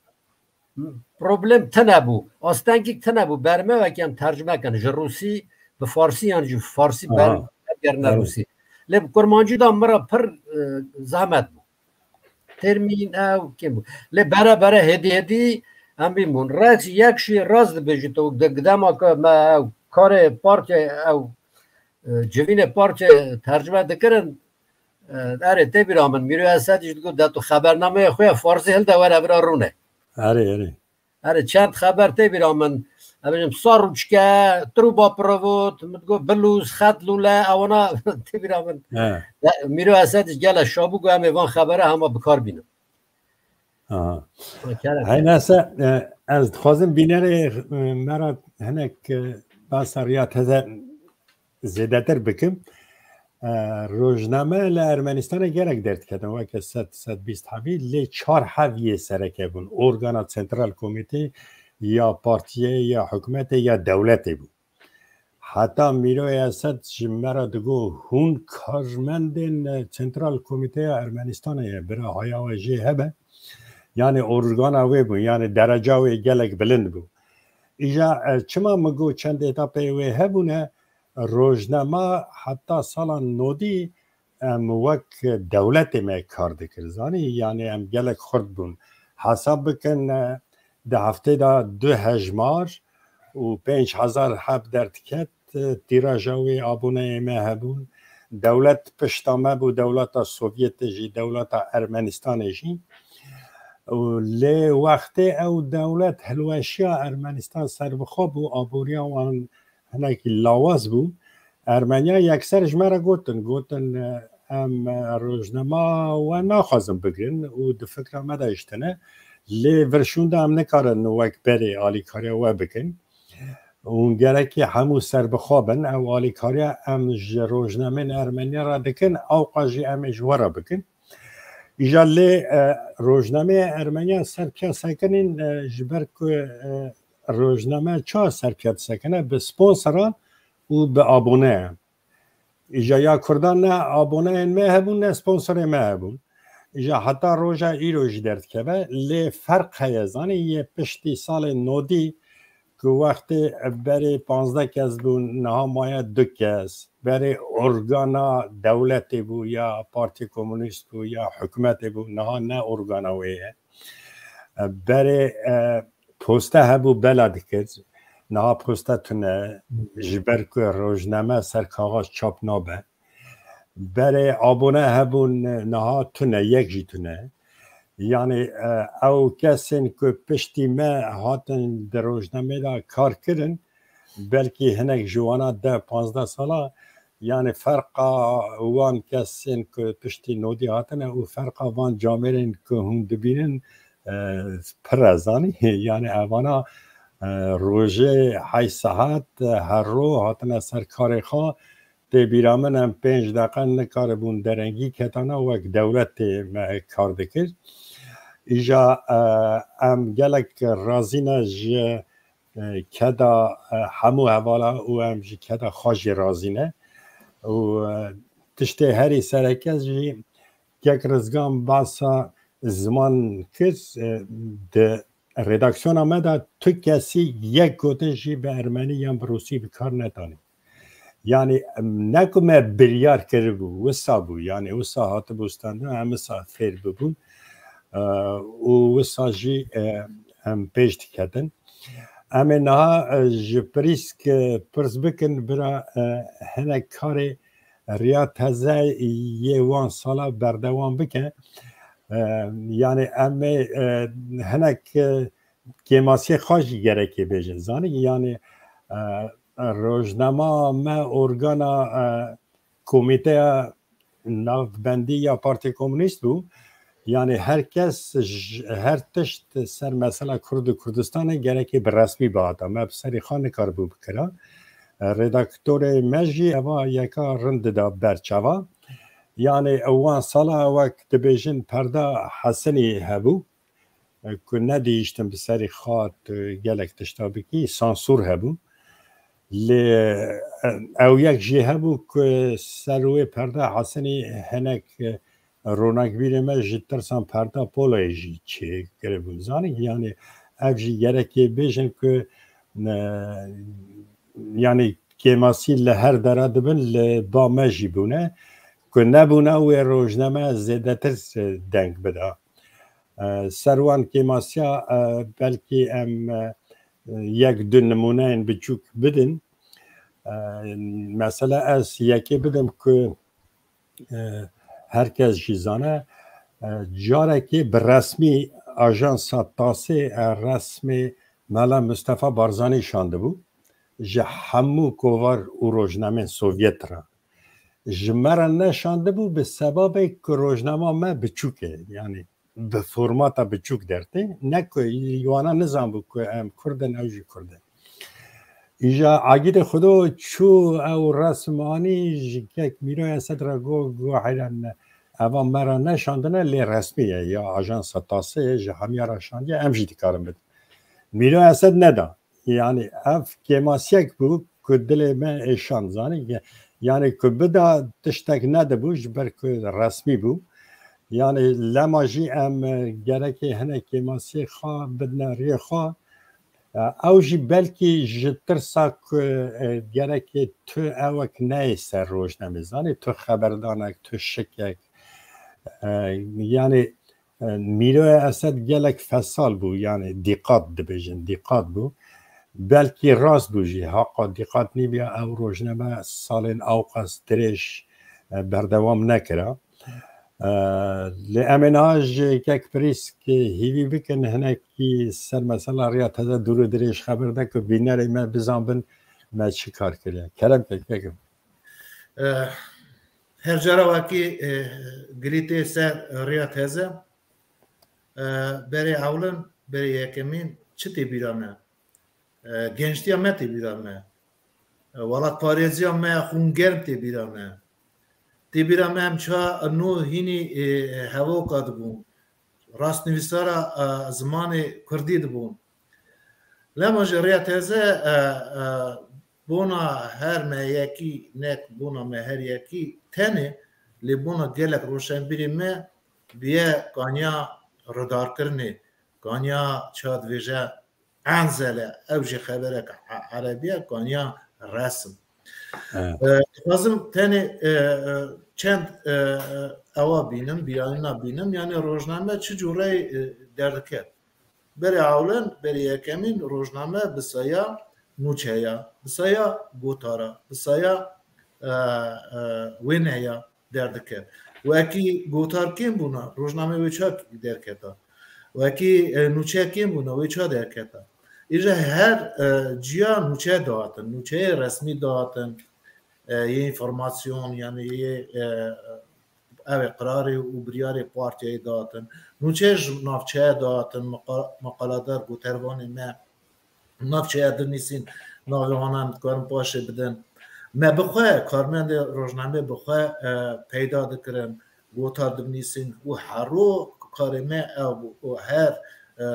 problem tine bû. Astengîk tine bû. Berme weke em tercime kin. Ji rûsî bi farsî yan ji farsî ber-, Aha. bergerine Evet. rûsî. Lê bi kurmancî de min re pir, e, zehmet bû. Termîn ew kêm bû. Lê bere bere hêdî hêdî em bîn bûn. Rex yek jî rast dibêjî tu de-, dema ku me ew karê parçe ew, e, civînê parçe tercime dikirin, e, erê tê bîra min. Mîro Esed jî digot de tu xebernameyê xwe ya farsî hilde were bira rûne. Erê, erê. Erê, çend xeber tê bîra min. Em bêjim, sar rûçke, truba provot, min digot, bilûz, xet, lûle, ewana tê bîra min. He. Ya, Mîro Esed ji gele şabû got, em ê van xebere hema bi kar bînin. Aha. Kerem. Hey, neyse, e, ez dixwazim bînerê, e, me re hinek, e, behsa riya teze zêdetir bikim. E, rojname li Ermenistanê gelek derdiketin, weke sed, sed bîst hebî, lê çar heb yê sereke bûn. Organa Central Komîtê ya partiyê, ya hikûmetê, ya dewletê bû. Heta Mîro Esed ji me re digot, hûn karmendên, e, Central Komîteya Ermenistanê ye, bira haya we jê hebe. Yani organa wê bûn, yani dereca wê gelek bilind bû. Îja, e, çima min got çend etapeyê wê hebûne, rojnama heta sala nodî em wek dewletê me kar dikir, zanî? Yani em gelek xurt bûn. Hesab bikin, e, di heftê de du hejmar û pênc hezar heb derdiket, e, tîraja wê aboneyê me hebûn. Dewlet pişta me bû, dewleta Sovyetê jî, dewleta Ermenistanê jî. Û lê wextê ew dewlet hilweşiya Ermenistan serbixwe bû, aboriya wan hinekî lawaz bû. Ermeniya yekser ji me re gotin, gotin, e, em, e, rojnama we naxwazin bigrin û di fikra me de jî tine. Lê vir şûnde em nikarin wek berê alîkariya we bikin. Û gerekî hemû serbixwe bin. Ew alîkariya em ji rojnamên Ermeniya re dikin, ewqa jî em ê ji we re bikin. Îja lê, e, rojnameya Ermeniya ser piya sekinîn, e, ji ber ku, e, rojname çawa ser piya disekine? Bi sponsoran û bi aboneyan. Îja ya Kurdan ne aboneyên me hebûn, ne sponsorê me hebûn. Îja heta roja îro jî derdikeve. Lê ferq heye, zanî, yê piştî salê nodî ku wextê berê panzdeh kes bûn, niha maye du kes. Berê organa dewletê bû, ya Partî Komûnîst bû, ya hikûmetê bû, niha ne organa wê ye. Berê, e, poste hebû bela dikir. Niha poste tune, ji ber ku rojname ser kaxaz çap nabe. Berê abone hebûn, niha tune, yek jî tune. Yani, e, ew kesên ku piştî me hatin di rojnamê de kar kirin, belkî hinek ji wana deh panzdeh sala, yani ferqa wan kesên ku piştî nodî hatine û ferqa van camêrên ku hûn dibînin, e, pir e, zanî. Yani evana, e, rojê heyş saet, e, her ro hatine ser karê xwe, tê bîra min em pênc deqe nikaribûn derengî ketana wek dewletê me kar dikir. Îja, e, em gelek razî ne ji, e, keda, e, hemû hevala û em ji keda xwe jî razî ne. Û, e, tiştê herî sereke jî kek Rizgan behsa ziman kir, e, di redaksiyona me de tu kesî yek gotin jî bi ermenî yan bi rûsî bi kar netanî. Yani, em, ne ku me biryar kiribû, wisa bû. Yani, wisa hatibû standin, em wisa fêr bibûn. E, û wisa jî, e, em pêş diketin. Em ê niha, e, ji Prîsk, e, pirs bikin, bira, e, hinek karê riya teze yê wan sala berdewam bike. E, yani em ê, e, hinek, e, kêmasiyê xwe jî gerekê bêjin. Zanî, yani, e, rojnama me organa, e, komîteya navbendî ya Partî Komûnîst bû. Yani her kes, j-, her tişt ser mesela Kurd û Kurdistanê gerekê bi resmî bihata. Me bi serî xwe nikaribû bikira. E, redaktorê me jî eva yeka rind dida ber çava. Yani wan sala wek dibêjin perda Hesenî hebû, e, ku nedihiştin bi serî xwe, e, gelek tişta bikî, sansûr hebû. Lê, e, ew yek jî hebû ku ser wê perda Hesenî hinek, e, ronakbîrê me ji tirsan perda polayê jî çêkiribûn. Zanî, yanî ev jî gerekê bêjin ku, e, yanî kêmasî li her dera dibin, li ba me jî bûne, ku nebûna wê rojname zêdetir deng bida. E, ser wan kêmasiya, e, belkî em, e, yek du nimûneyên biçûk bidin. E, mesela ez yekê bidim ku, e, her kes jî zane, e, carekê bi resmî ajansa TASS'ê, e, resmê Mela Mustafa Barzanî şandibû. Ji hemû kovar û rojnamên Sovyet re. Ji me re neşandibû bi sebabê ku rojnama me biçûk e. Yanî bi formata biçûk dertê. Ne ku wana nizanbû ku em Kurd in, ew jî Kurd in. Îja Agîdê Xudo çû ew resim anî, ji kek Mîro Esed re got, got, heyran ne. Eva me re neşandine, lê resmî ye, ya ajansa TASS'ê ye, ji hemiya re şandiye, em jî dikarin bidin. Mîro Esed neda. Yanî ev kêmasiyek bû ku dilê me êşand, zanî. Yanî ku bida tiştek nedibû, ji ber ku resmî bû. Yanî lema jî em, e, gerekê hinek kêmasiyê xwe bidine riyê xwe. E, ew jî belkî ji tirsa ku, e, gerekê tu ewek neyê ser rojnamê, zanî, tu xeberdanek, tu şikek. E, yanî, e, Mîroya Esed gelek fesal bû, yanî dîqat dibêjin, dîqat bû. Belkî rast bû jî, haqa dîqat nîbiya, ew rojname salên ewqas dirêj, e, berdewam nekira. E, lê em ê niha ji kek Prîsk hîvî bikin, hinekî ser mesela Riya Teze dûr û dirêj xeber de ku bînerê me bizanbin me çi kar kiriye. Kerem ke, kekim. E, her cara wekî, e, girî tê ser Riya Teze, e, berê ewlin, berê yekemîn çi tê bîra me? E, gençtiya me tê bîra me. E, welatparêziya me xûngerm tê bîra me. Tê bîra me em ça nû hînî, e, hevoka dibûn. Rastnivîsara, e, zimanê kurdî dibûn. Lema ji Riya Teze, e, e, bona her me yekî, nek bona me her yekî tenê, lê bona gelek roşenbîrê me biye kaniya ridarkirinê, kaniya ça divêje enzele, ew jî xeberek e-, erebî ye, kaniya resim. Evet. E, dixwazim tenê, e, e, çend, e, e, ewa bînim, bîranîna bînim, yanî rojname çi cûreyê, e, derdiket. Berê ewlin, berê yekemîn rojname bi saya nûçeya, bi saya gotara, bi saya, e, e, wêneya derdiket. Wekî gotar kêm bûna, rojname wê ça derketa. Wekî, e, nûçe kêm bûna, wê ça derketa. Îja her, e, ciya nûçe dihatin, nûçeyê resmî dihatin, e, yê înformasyon, yanî yê, e, ev ê qirarê û biryarê partiyayê dihatin. Nûçe ji navçeye dihatin, meqa-, meqaladar, gotervanê me navçeya dinivîsîn, navê wana em dikarin paşê bidin. Me bi xwe, karmendê rojnamê bi xwe, e, peyda dikirin, gotar dinivîsîn û her roj karê me ew bû. Û her, e,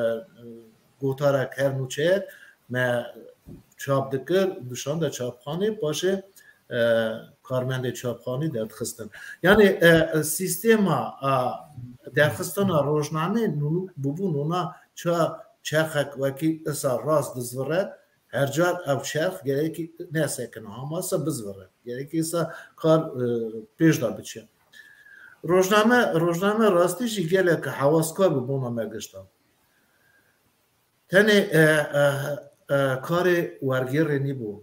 gotarek, her nûçeyek me çap dikir, dişande çapxanê, paşê, e, karmendê çapxanî derdixistin. Yanî, e, sîstema, e, derxistina rojnamê nû-, bûbû nûna ça çerxek wekî isa rast dizvire, her car ew çerx gerekî nesekine, hamasa bizvire. Gerekî isa kar, e, pêş de biçe. Rojname, rojname rastî jî gelek hewaskar bi bona me gişta. Tenê, e, e, e, karê wergêrê nîbû.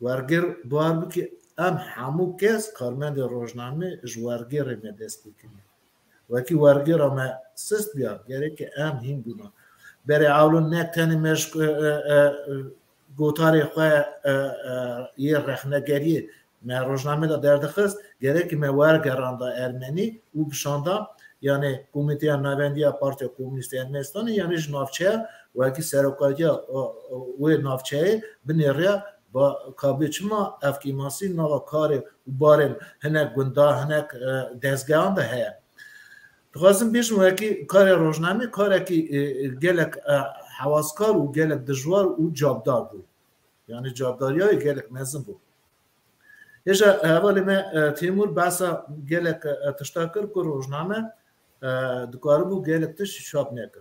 Wergêr, bawer bikî, em hemû kes karmendê rojnamê ji wergêrê me dest pê kiriye. Wekî wergêra me sist biya, gerekê em hîn bûna. Berê ewlin nek tenê me ji, e, e, e, gotarê xwe, e, e, yê rexnegeriyê me rojnamê de derdixist, gerekî me wergeranda ermenî û bişanda, yanî Komîteya Navendî ya Partiya Komûnîst ya Ermenistanê, yanî ji navçeya wekî serokatiya, o, o, wê navçeyê binêriya ba, ka bê çima ev kêmasî nava karê û barên hinek gunda, hinek, e, dezgehan de heye. Dixwazim bêjim, wekî karê rojnamê karekî, e, gelek, e, hewaskar û gelek dijwar û cabdar bû. Yanî cabdariya wê gelek mezin bû. Hêja hevalê me, e, Têmûr behsa gelek, e, tişta kir ku rojname, e, dikaribû gelek tişt çap neke.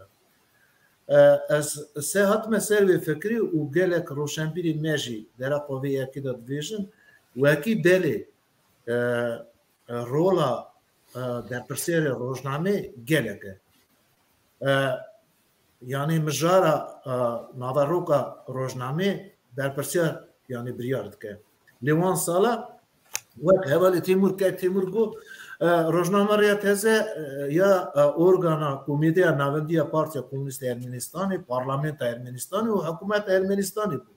E, ez sê hatime ser vê fikirî û gelek roşenbîrê me jî dereqa vê yekê de dibêjin, wekî belê, e, e, rola, e, berpirsiyarê rojnamê gelek e. E, yanî mijara, e, naveroka rojnamê berpirsiyar, yanî biryar dike. Lê wan sala wek hevalê Têmûr, kek Têmûr got, e, rojnama Riya Teze, e, ya, e, organa komîteya navendî ya Partiya Komûnîst ya Ermenistanê, parlamenta Ermenistanê û hikûmeta Ermenistanê bû.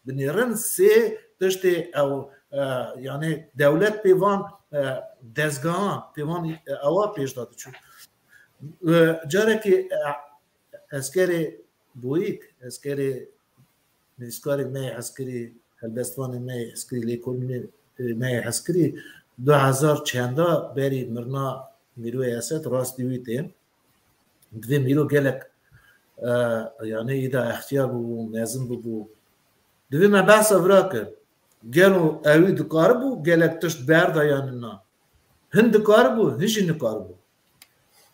Binêrin sê tiştê ew, e, yanî dewlet pê van, e, dezgehan, pê van, e, ewa pêş de diçû. E, carekê, e, eskerê boyîk, eskerê nivîskarê me yê eskerî, helbestvanê me yê eskerî, lêkolînê, e, me yê eskerî du hezar çenda berî mirina Mîroyê Esed rastî wî tên. Divê Mîro gelek, e, yanî îda extiyar bûbû, mezin bûbû. Divê me behsa vira kir. Gelo ewî dikaribû gelek tişt berda yanî na? Hin dikaribû, hin jî nikaribû.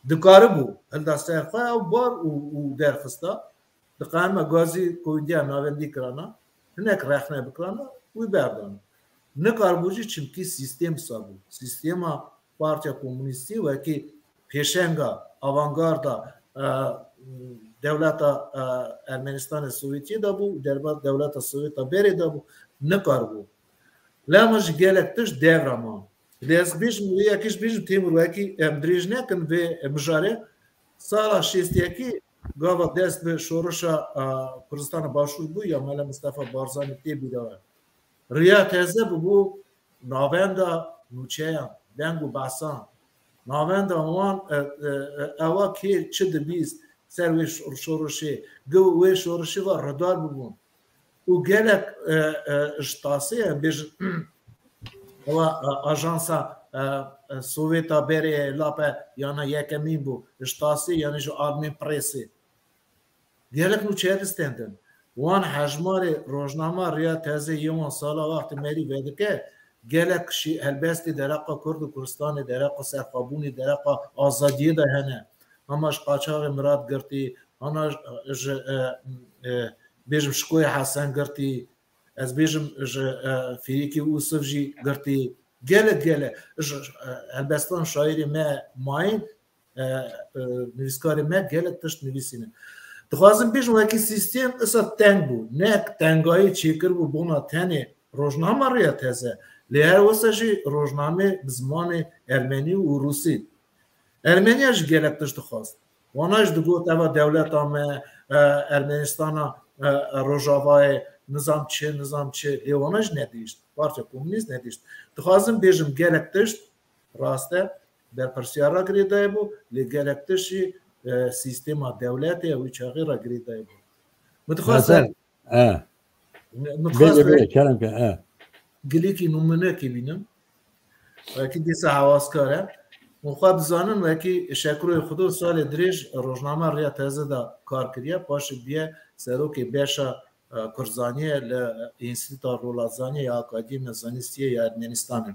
Dikaribû, hilda ser xwe ew bar û, û derxista. Diqayme gazî Kovîdiya navendî kirana, hinek rexne bikirana, wî berdana. Nikaribû jî çimkî sîstêm sa bû. Sîstêma Partiya Komûnîstî wekî pêşenga, avangarda, e, dewleta, e, Ermenistanê Sowêtiyê de bû, derba dewleta Sowêta berê de bû, nikaribû. Lema ji gelek tişt devra ma. Lê ez bêjim, wê yekê ji bêjim Têmur wekî em dirêj nekin vê mijarê. Sala şêst yekê gava dest bi şorişa, e, Kurdistana Başûr bû ya Mele Mistefa Barzanî tê bîra we. Riya Teze bûbû navenda nûçeyan, deng û behsan. Navenda wan, e, e, e, ewa kê çi dibîst ser wê şor-, şorişê, gi wê şorişê ve rudar bûbûn. Û gelek, e, e, ji tasê, em bêjin, ewa, e, ajansa, e, e, Sovêta berê lape yana yekemîn bû, ji tasê, yanî ji Armên Presê. Gelek nûçeya distendin. Wan hejmarê rojnama Riya Teze yê wan sala wextê merî vedike, gelek şî helbestê dereqa Kurd û Kurdistanê, dereqa serxwebûnê, dereqa azadiyê de hene. Hema ji qaçaxê Mirad Girtî, hema ji, e, e, bêjim Şikoyê Hesen Girtî, ez bêjim ji, e, Fîrîkî Ûsiv jî Girtî. Gelek, gelek, ji, e, helbestan şairê me mayîn, e, e, nivîskarê me gelek tişt nivîsîne. Dixwazim bêjim, wekî sîstêm isa teng bû. Ne tengayî çêkir bû bona tenê rojnama Riya Teze. Lê her wisa jî rojnamê bi zimanê ermenî û rûsî. Ermeniya jî gelek tişt dixwast. Wana jî digot, eva dewleta me, e, Ermenistana, e, e, Rojavayê, nizam çi, nizam çi. Lê wana jî nedihişt. Partiya Komûnîst nedihişt. Dixwazim bêjim, gelek tişt rast e. Berpirsiyara girêdayê bû, lê gelek tişt jî, e, sîstema dewletê ew çaxê re girêdayê bû. Min dixwest Hasan, e. Min dixwest Bêje, bêje, kerem ke, e. Gilîkî nûmûnekê bînim. Wekî dîsa hewaskar e. Hûn xwe bizanin, wekî Şekiroyê Xudo salê dirêj rojname Riya Teze de kar kiriye, paşê bûye serokê beşa, e, Kurdzaniyê li Înstîtuta Rolatzaniyê ya Akademiya Zanistiyê ya Ermenistanê.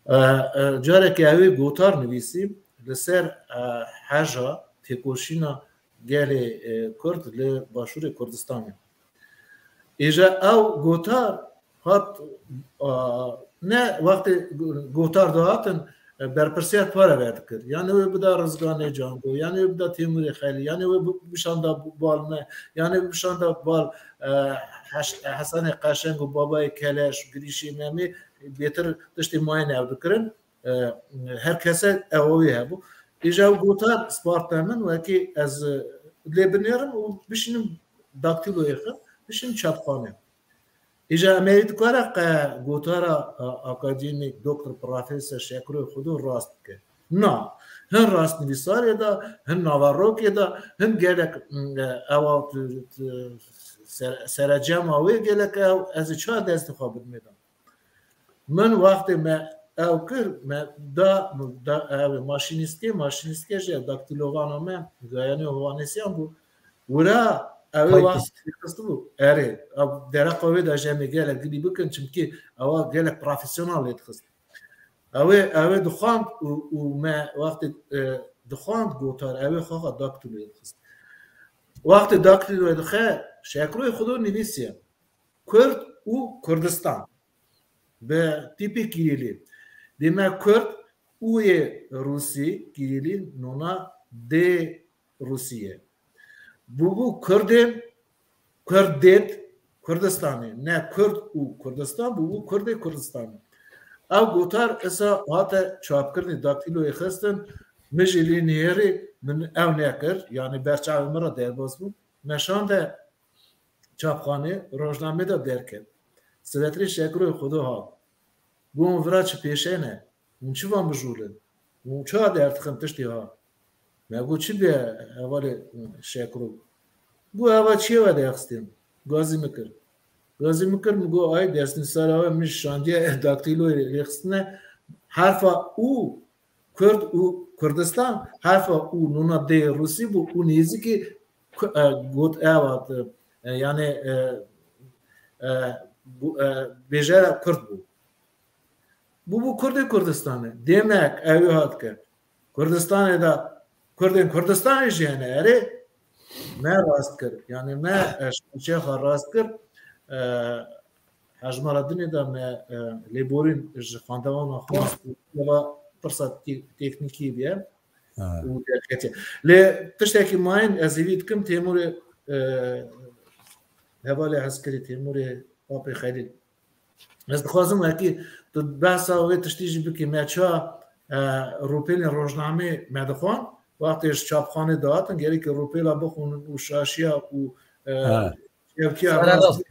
E, e, carekê ew ê gotar nivîsî li ser, e, heja têkoşîna gelê, e, Kurd li Başûrê Kurdistanê. Îja ew gotar hat, a, ne wextê gotar dihatin, e, berpirsiyar para vedikir. Yanî wê bida Rizganê Cango, yanî wê bida Têmûrê Xelî, yanî wê bi-, bişanda bal me, yanî wê bişanda bal, e, Heş-, Hesenê Qeşeng û Babayê Keleş, Girîşê Memê, bêtir tiştê mayîn ew dikirin. E, her kese ew wî hebû. Îja ew gotar sparte min, wekî ez, e, lê binêrim û bişînim daktîloyê xwe, bişînim çapxane. Îja em ê dikare qe gotara, e, akademîk, doktor, profesor Şekiroyê Xudo rast bike. Na, hin rastnivîsarê de, hin naverokê de, hin gelek, m, e, ewa t-, t-, sere-, serecema wê gelek ew, ez ê çawa destê xwe bidimê de. Min wextê me ew kir, me da, da ew maşînîskê, maşînîskê jî ew daktîlovana me, gayanê hovanesiyan bû. Wira Ew ê Taytist. Wextê xistibû. Erê, ew dereqa wê de jî em ê gelek gilî bikin, çimkî ewa gelek profesyonel lê dixist. Ew ê, ew ê dixwand û, û me wextê, e, dixwand gotar, ew ê xwe xwe daktîloyê dixist. Wextê daktîloyê dixe, Şekroyê Xudo nivîsiye. Kurd û Kurdistan. Bi tîpê Kirîlî. Dê me Kurd û yê Rûsî, Kirîlî, nona dê Rûsî ye. Bûbû Kurdên, Kurdêt Kurdistanê. Ne Kurd û Kurdistan, bûbû Kurdê Kurdistanê. Ew gotar isa hate çapkirinê, daktîloyê xistin, min jî lê nihêrî, min ew nekir, yanî ber çavê min re derbas bû. Me şande çapxanê, rojnamê de derket. Sivetrê Şekroyê Xudo hat. Got, hûn vira çi pêşe ne? Hûn çi van bijûlin? Hûn çawa derdixin tiştê ha? Me got, çi bê hevalê Şekro? Got, eva çiyê we derxistên? Gazî min kir. Gazî min kir, min got, ay, destnîsara we min şandiye daktîloyê rêxistine. Herfa û Kurd û Kurdistan, herfa û nûna dê Rûsî bû û nêzîkî ku-, e, got ew hat, e, yani, e, e, gu-, e, bêjera Kurd bû. Bûbû Kurdê Kurdistanê. Dêmek ew ê hat ke Kurdistanê de Kurdên Kurdistanê jî hene erê. Me rast kir. Yani me, e, şaşiya xwe rast kir. E, Hejmara dinê de me, e, lêborîn ji xwendevana xwest û ya pirsa te-, teknîkî bûye Ha. Û derketiye. Lê tiştekî mayîn ez hêvî dikim Têmûrê, e, hevalê Hezkirî, Têmûrê Apê Xelîl. Ez dixwazim wekî tu behsa wê tiştî jî bikî. Me ça, e, rûpêlên rojnamê me dixwan, wextê ji çapxanê dihatin, gerekî rûpêla bixwînin û şaşiya û, e, Ha. çewtiya Serrast. rast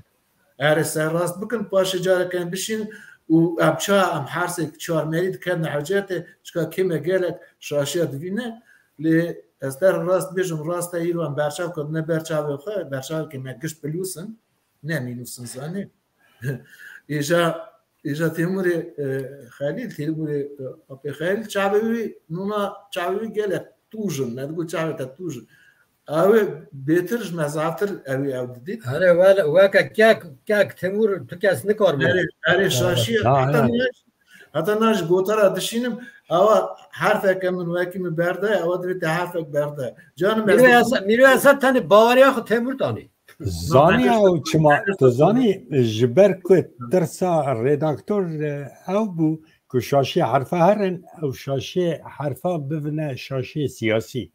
Erê serrast bikin, paşê careke em bişînin û em ça em hersê çarmerî dikevin hecetê, çika kê me gelek şaşiya divîne, lê ez te rast bêjim, rast e, îro em berçav kevine ber çavê xwe, berçavekê me giş bilûsin, ne mînûsin zanî. Îja, îja Têmûrê, e, Xelîl, Têmûrê, e, Apê Xelîl, çavê wî, nûna çavê wî gelek tûj in, me digot çavê te tûj in. Ew ê bêtir ji me zaftir ew ê ew didît. Erê, wele-, weke kek, kek Timur tu kes nikar bû. Erê, erê, şaşî, Ha, heta ha. niha, heta niha ji gotara dişînim, ewa herfeke min wekî min berde, ewa divê te herfek berde. Canım, ez Mîro Esed, Mîro Esed tenê baweriya xwe Timur tanî. Zanî ew çima, tu zanî, ji ber ku tirsa redaktor, e, ew bû ku şaşiyê herfa herin, ew şaşiyê herfa bivine şaşiyê siyasî.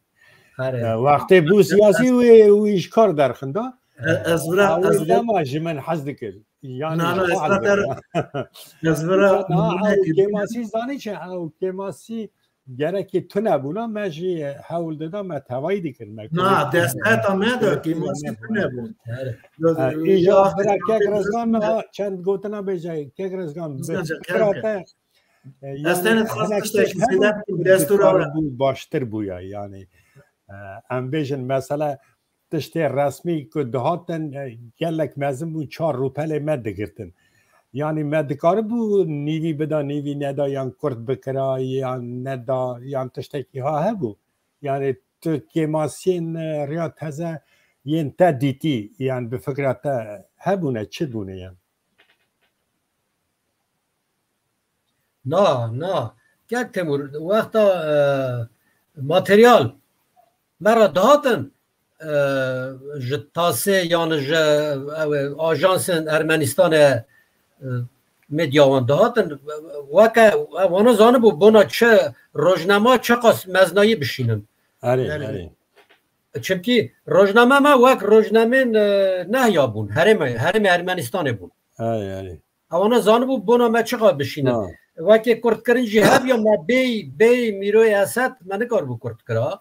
Erê. E, wextê bû siyasî wê, wî ji kar derxinda. E, ez vira, Ew ez vira dema ji min hez dikir. Yani Na, na, ji ez xwe vira hez ter-, dikir. ez vira Îsa daha ew nûnekî kêmasî zanî çi? Ew kêmasî gerekî tune bûna, me jî hewl dida me tevayî dikir. Me Na, kêmasî desteta me de kêmasî tune bûn. Erê. E, Ya, îja ya, bira kek Rezgan, ha, çend gotina bêje, kek Rezgan, bi Rizgan can, fikra kerem, te, E, Ez yani tenê dixwazim hinek tiştekî tiştek zêde hebû bikim, ku destûra dikar we. bû, baştir bûya, yani. E, em bêjin, mesela, tiştê resmî ku dihatin, e, gelek mezin bûn, çar rûpelê me digirtin. Yani me dikaribû nîvî bida, nîvî neda, yan kurt bikira, yan neda, yan tiştekî ha hebû. Yani tu kêmasiyên, e, riya teze yên te dîtî, yan bi fikra te hebûne, çi bûne yan? Na, na. Kek Temur, wexta, e, materyal me re dihatin, e, ji tasê yan ji, ew, ajansên Ermenistanê, e, medya wan dihatin, weke, e, wana zanibû bona çi rojnama çiqas meznayî bişînin. Erê, Erê. erê. Çimkî rojname me wek rojnamên, e, nehya bûn, herême, herêmê Ermenistanê bûn. Erê, erê. Ewana zanibû bona me çiqa bişînin. Ha. Wekê kurtkirin jî hebiya me bêy, bêy Mîroyê Esed me nikaribû kurt kira.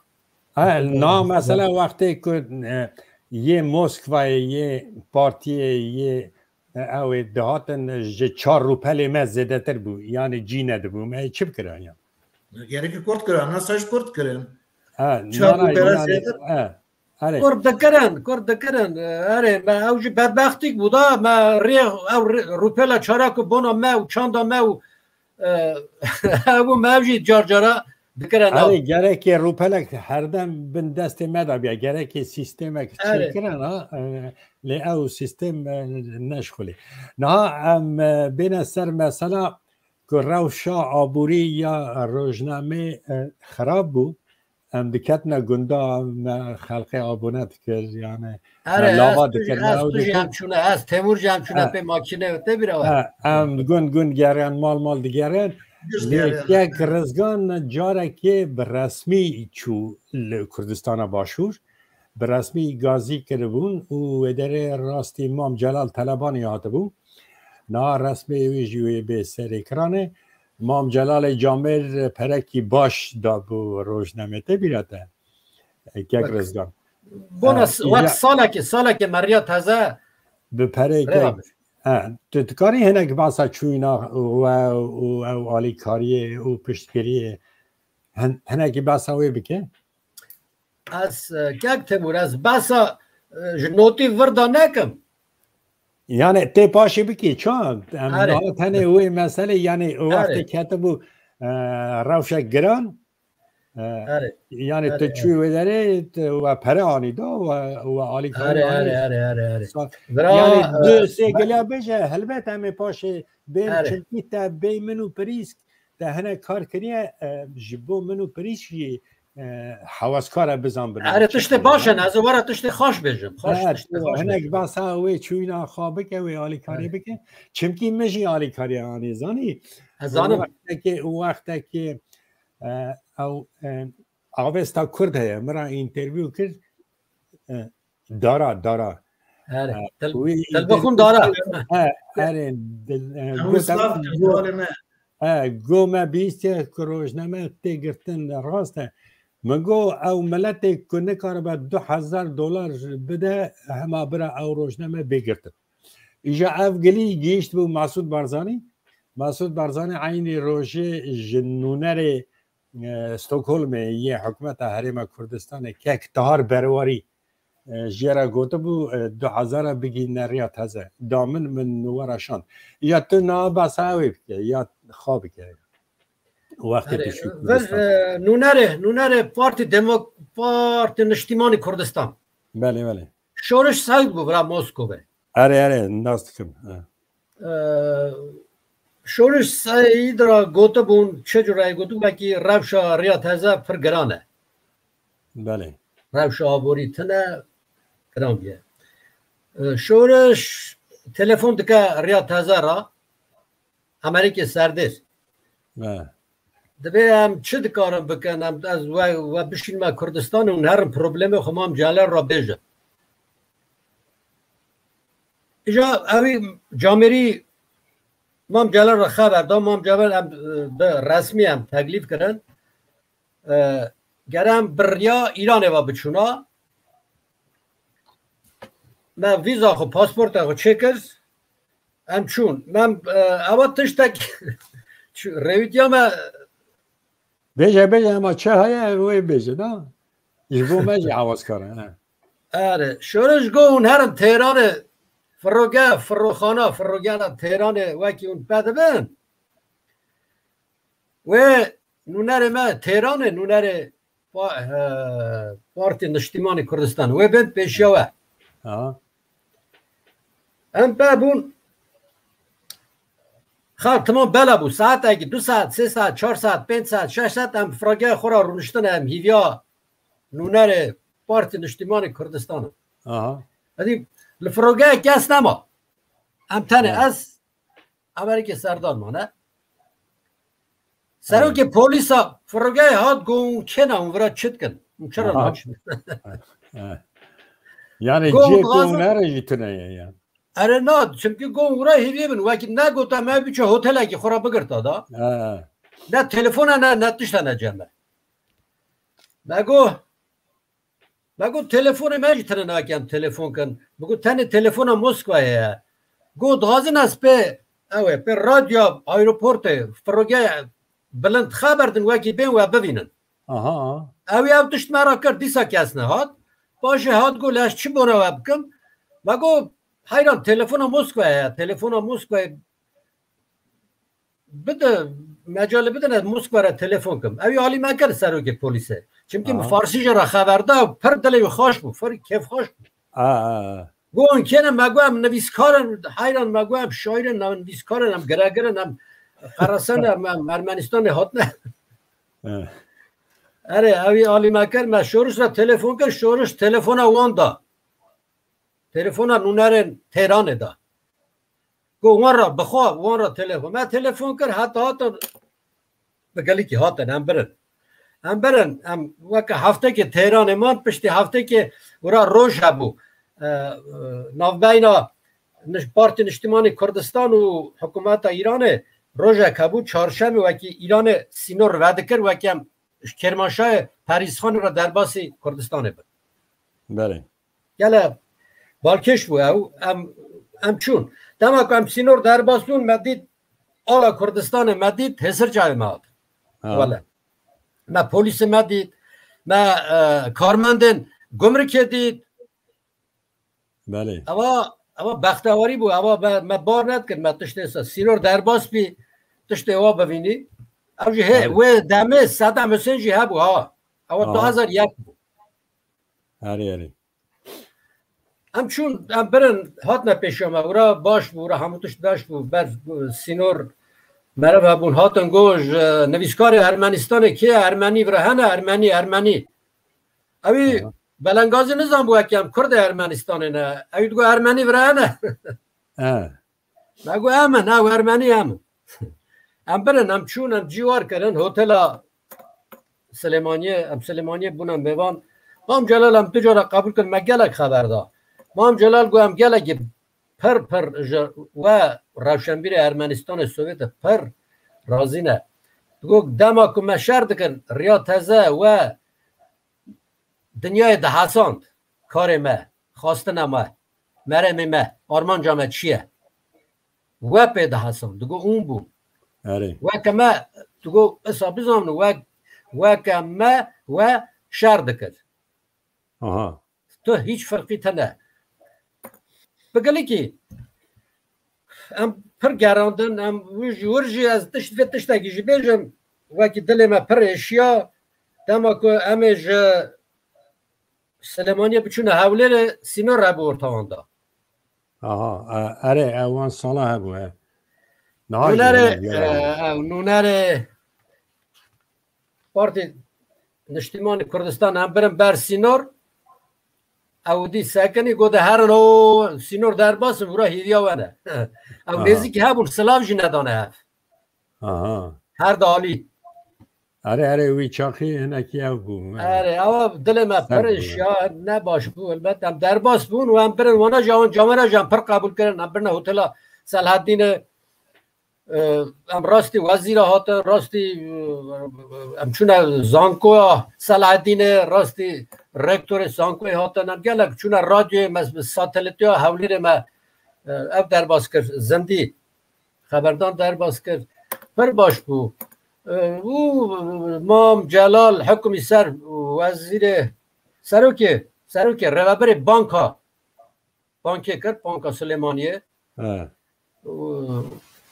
Ha, na, mesela wextê ku, e, yê Moskvayê, yê partiyê, yê, e, ew ê dihatin ji çar rûpelê me zêdetir bû. Yani cî nedibû. Me çi bikira ya? Gerekî kurt kira, na saj kurt kirin. Ha, Çar na, na, rûpela yani, zêdetir. ha. Erê. Kurt dikirin, kurt dikirin. Erê, me ew jî bedbextîk bû da, me rê, ew rê, rûpela çara ku bona me û çanda me û, e, ew bû me ew jî car cara Dikire nav. Erê, gerekê rûpelek herdem bin destê me de biya. Gerekê sîstemek Erê. çêkirin ha. E, lê ew sîstem, e, neşxulê. Niha em, e, bêne ser mesela ku rewşa aborî ya rojnamê, e, xirab bû. Em diketine gunda me xelqê abone dikir, yani Erê, me lava ez tu jî, dikir, me ez ew tu jî dikir. em çûne, ez Temûr jî em çûne He. pê makîne te bîra we. He, em gund gund geriyan, mal mal digerin. Lê kek Rizgan carekê bi resmî çû li Kurdistana Başûr. Bi resmî gazî kiribûn û wê derê rastî Mam Celal Telebanî hatibû. Niha resmê wî jî wê bê ser ekranê. Mam Celalê Camêr perekî baş dabû rojnamê te bîra te. Kek Rizgan. Bona wek salekê, salekê meriya teze. Bi perê kek. He, tu dikarî hinek behsa çûyîna we û ew alîkariyê û piştgiriyê hin-, hinekî behsa wê bike? Ez, e, kek Temûr, ez behsa, e, ji notî vir de nekim. Yani tê paşê bikî, çawa? Em Erê. niha tenê wê meselê, yani o Erê. wextê ketibû, e, rewşek giran, e, Erê. yani tu Erê, çûyî wê derê, tu we pere anî da, we, we alîkarî Erê, anî. erê, erê, erê, erê. Sa- Vira, Yani e, du sê ve- gila bêje, helbet em ê paşê bên, Erê. çimkî te bê min û pirîsk, te hinek kar kiriye, e, ji bo min û pirîsk jî, e, heweskar e bizan bin. Erê, tiştê baş e, ez ê were tiştê xaş bêjim. Xaş, Evet, tiştê xaş hinek bêjim. behsa wê çûyîna xwe bike, wê alîkarî Evet. bike. Çimkî min jî alîkariya anî, zanî. Ez zanim. Wextekê, wextekê, e, ew, e, Avesta Kurd heye, min re interview kir. E, Dara, Dara. Erê, E, tel-, wî telbexûn interview Dara. kir. E, erê, dil-, e, Hemû got, silav dikim, go-, hevalê me. E, go me bihîstiye ku rojname tê girtin rast e. Min got, ew miletê ku nikaribe du hezar dolar bide, hema bira ew rojname bê girtin. Îja ev gilî gihîşt bû Mesûd Barzanî. Mesûd Barzanî eynî rojê ji nûnerê, e, Stockholmê yê hikûmeta Herêma Kurdistanê kek Tahar Berwarî, e, jê re gotibû, e, du hezar bigihîne riya teze. Da min, min were şand. Ya tu niha behsa wê bike, ya xwe bike. Wextê Erê, tu çûyî ver, Kurdistan. e, nûnerê, nûnerê Partî Demok-, Partî Niştîmanî Kurdistan. Belê, belê. Şoriş Seîd bû vira Moskove. Erê, erê, nas dikim. E. E, Şoriş Seîd ra gotibûn, çi cure gotibûn, wekî rewşa riya teze pir giran e. Belê. Rewşa aborî tune giran bûye. E, Şoriş telefon dike riya teze ra, Amerîkê serdêr. He. Divê em çi dikarin bikin, em, ez we, we bişînime Kurdistan û nerin problemê xwe Mam Celal re bêjin. Îja ewî camêrî Mam Celal re xeber da, Mam Celal em, e, bi resmî em teklîf kirin. E, ger em bi riya Îranê ve biçûna, me vîza xwe, pasporta xwe çêkir, em çûn. Em, e, ewa tiştek çi-, rêwîtiya me. Bêje, bêje, ema çi heye, wê bêje, da? Ji bo me jî hewaz kar e, he. Erê, şore ji go hûn herin Têranê, firoge, firoxana, firogena Têranê wekî hûn pê dibin. Wê nûnerê me Têranê, nûnerê pa-, e, Partî Niştîmanî Kurdistan. Wê bên pêşiya we. Ha. Em pê bûn. Xal, timam bela bû. Saetekî, du saet, sê saet, çar saet, pênc saet, şeş saet em firogeya xwe re rûniştine, em hîviya nûnerê Partî Niştîmanî Kurdistan in. Aha. Hedî li firogeya kes nema. Em tenê Ha. ez Amerîkê serdar mane. Serokê polîsa firogeyê hat got, hûn kê ne, hûn vira çi dikin? Hûn çira Aha. naçin? Eh. Yani Got, cihê ku dixwazin- hûn here jî tune ye yani. Erê na, çimkî got, hûn vira hêviyê bin, wekî ne gota me biçe hotelekî xwe re bigirta da. Eh. Ne telefon e, ne, ne tişt e, ne cem e. Me got, Me got, telefonê me jî tine nake em telefon kin. Me got, tenê telefona Moskwayê ye. Got, dixwazin ez pê, ew ê, pê radyoya aeroportê, firogeyê bilind xeber din, wekî bên we bivînin. Aha. Ew ê ew tişt me re kir, dîsa kes nehat. Paşê hat got, lê ez çi bona we bikim? Me got, heyran, telefona Moskwayê ye. Telefona Moskwayê bide, mecalê bidin, ez Moskva re telefon kim. Ew ê alî me kir serokê polîsê. Çimkî min Aha. Farsî jî re xeber da, pir dilê wî xweş bû, pir kêfxweş bû. A, a, a. Got, "Hûn kê ne?" Me got, "Em nivîskar in." Heyran, me got, "Em şaîr in, em nivîskar in, em giregir in, em qeresan in, em, em Ermenistanê hatine." Eh. Erê, ew ê alî me kir, me Şoriş re telefon kir, Şoriş telefona wan da. Telefona nûnerên Teyranê da. Got, "Wan re bixwe, wan re telefon." Me telefon kir, heta hatin, bi gelekî hatin, em birin. Em birin, em weke heftekê Teyranê man, piştî heftekê wira roj hebû. E, e, navbeyna Niş-, Partî Niştimanî Kurdistan û hikûmeta Îranê rojek hebû, çarşemê wekî Îranê sînor vedikir, wekî em ji Kermanşahê Perîzxanê re derbasî Kurdistanê bin. Belê. Gele balkêş bû ew, em, em çûn. Dema ku em sînor derbas bûn, me dît ala Kurdistanê me dît, hêsir çavê me hat. Ha. Wele. Me polîsê me dît, me, e, karmendên gumrikê dît. Belê. Ewa, ewa bextewarî bû, ewa me, me bar nedikir, me tiştê se-, sînor derbas bî, tiştê wa bivînî. Ew jî hê, Belê. Wê demê Sedam Husên jî hebû ha. Ewa Aha. du hezar yek bû. Erê, erê. Em çûn, em birin, hatine pêşiya me. Wira baş bû, wira hemû tişt baş bû. Ber, sînor meriv hebûn, hatin got, ji nivîskarê Ermenistanê kê ye? Ermenî vira hene, Ermenî, Ermenî. Ewî Aha. belengazî nizanbû wekî em Kurdê Ermenistanê ne. Ewî digot Ermenî vira hene. Eh. Me got, "Em in, ew Ermenî em in." Em birin, em çûn, em cîwar kirin, hotela Silêmaniyê, em Silêmaniyê bûne mêvan. Mam Celal em tu cara qebûl kirin, me gelek xeber da. Mam Celal got, "Em gelekî pir, pir ji we rewşenbîrê Ermenistanê Sovyetê pir razî ne." Digot, "Dema ku me şer dikin, riya teze we dinyayê dihesand, karê me, xwestina me, meremê me, armanca me çi ye? We pê dihesand." Digot, "Hûn bû." Erê. Weke me, digot, "Esa bizanî, we, weke me, we şer dikir." Aha. Tu hîç ferqî te ne. Bi gelekî, em pir gerandin, em wir jî, wir jî ez tişt, vê tiştekî jî bêjim, wekî dilê me pir êşiya, dema ku em ê ji Silêmaniyê biçûne Hewlêrê, sînor hebû orta wan da. Aha, e, erê, ew wan sala hebû, e. Niha jî Nûnerê, hene, e, gere. Ew nûnerê Partî Niştimanî Kurdistan em birin ber sînor, ew dî sekinî, gote, "Herin o sînor derbas in, wira hîviya we ne." Ew Aha. nêzîkî hebûn, silav jî nedane hev. Aha. Her di alî. Erê, erê, wî çaxî hinekî ew bû. Erê, ewa dilê me Sert pir bû. Şiya ne baş bû, elbet. Em derbas bûn û em birin wana jî, ewan camêra jî em pir qebûl kirin. Em birine hotela Selahedînê, e, em rastî wezîra hatin, rastî, e, em çûne zankoya Selahedînê, rastî rektorê zankoyê hatin. Em gelek çûne radyoyê me, satelîtê ya Hewlêrê me, e, ev derbas kir, zindî. Xeberdan derbas kir. Pir baş bû. E, û Mam Celal hikmî ser wezîrê, serokê, serokê rêvebirê banka, bankê kir, Banka Silêmaniyê. He. Û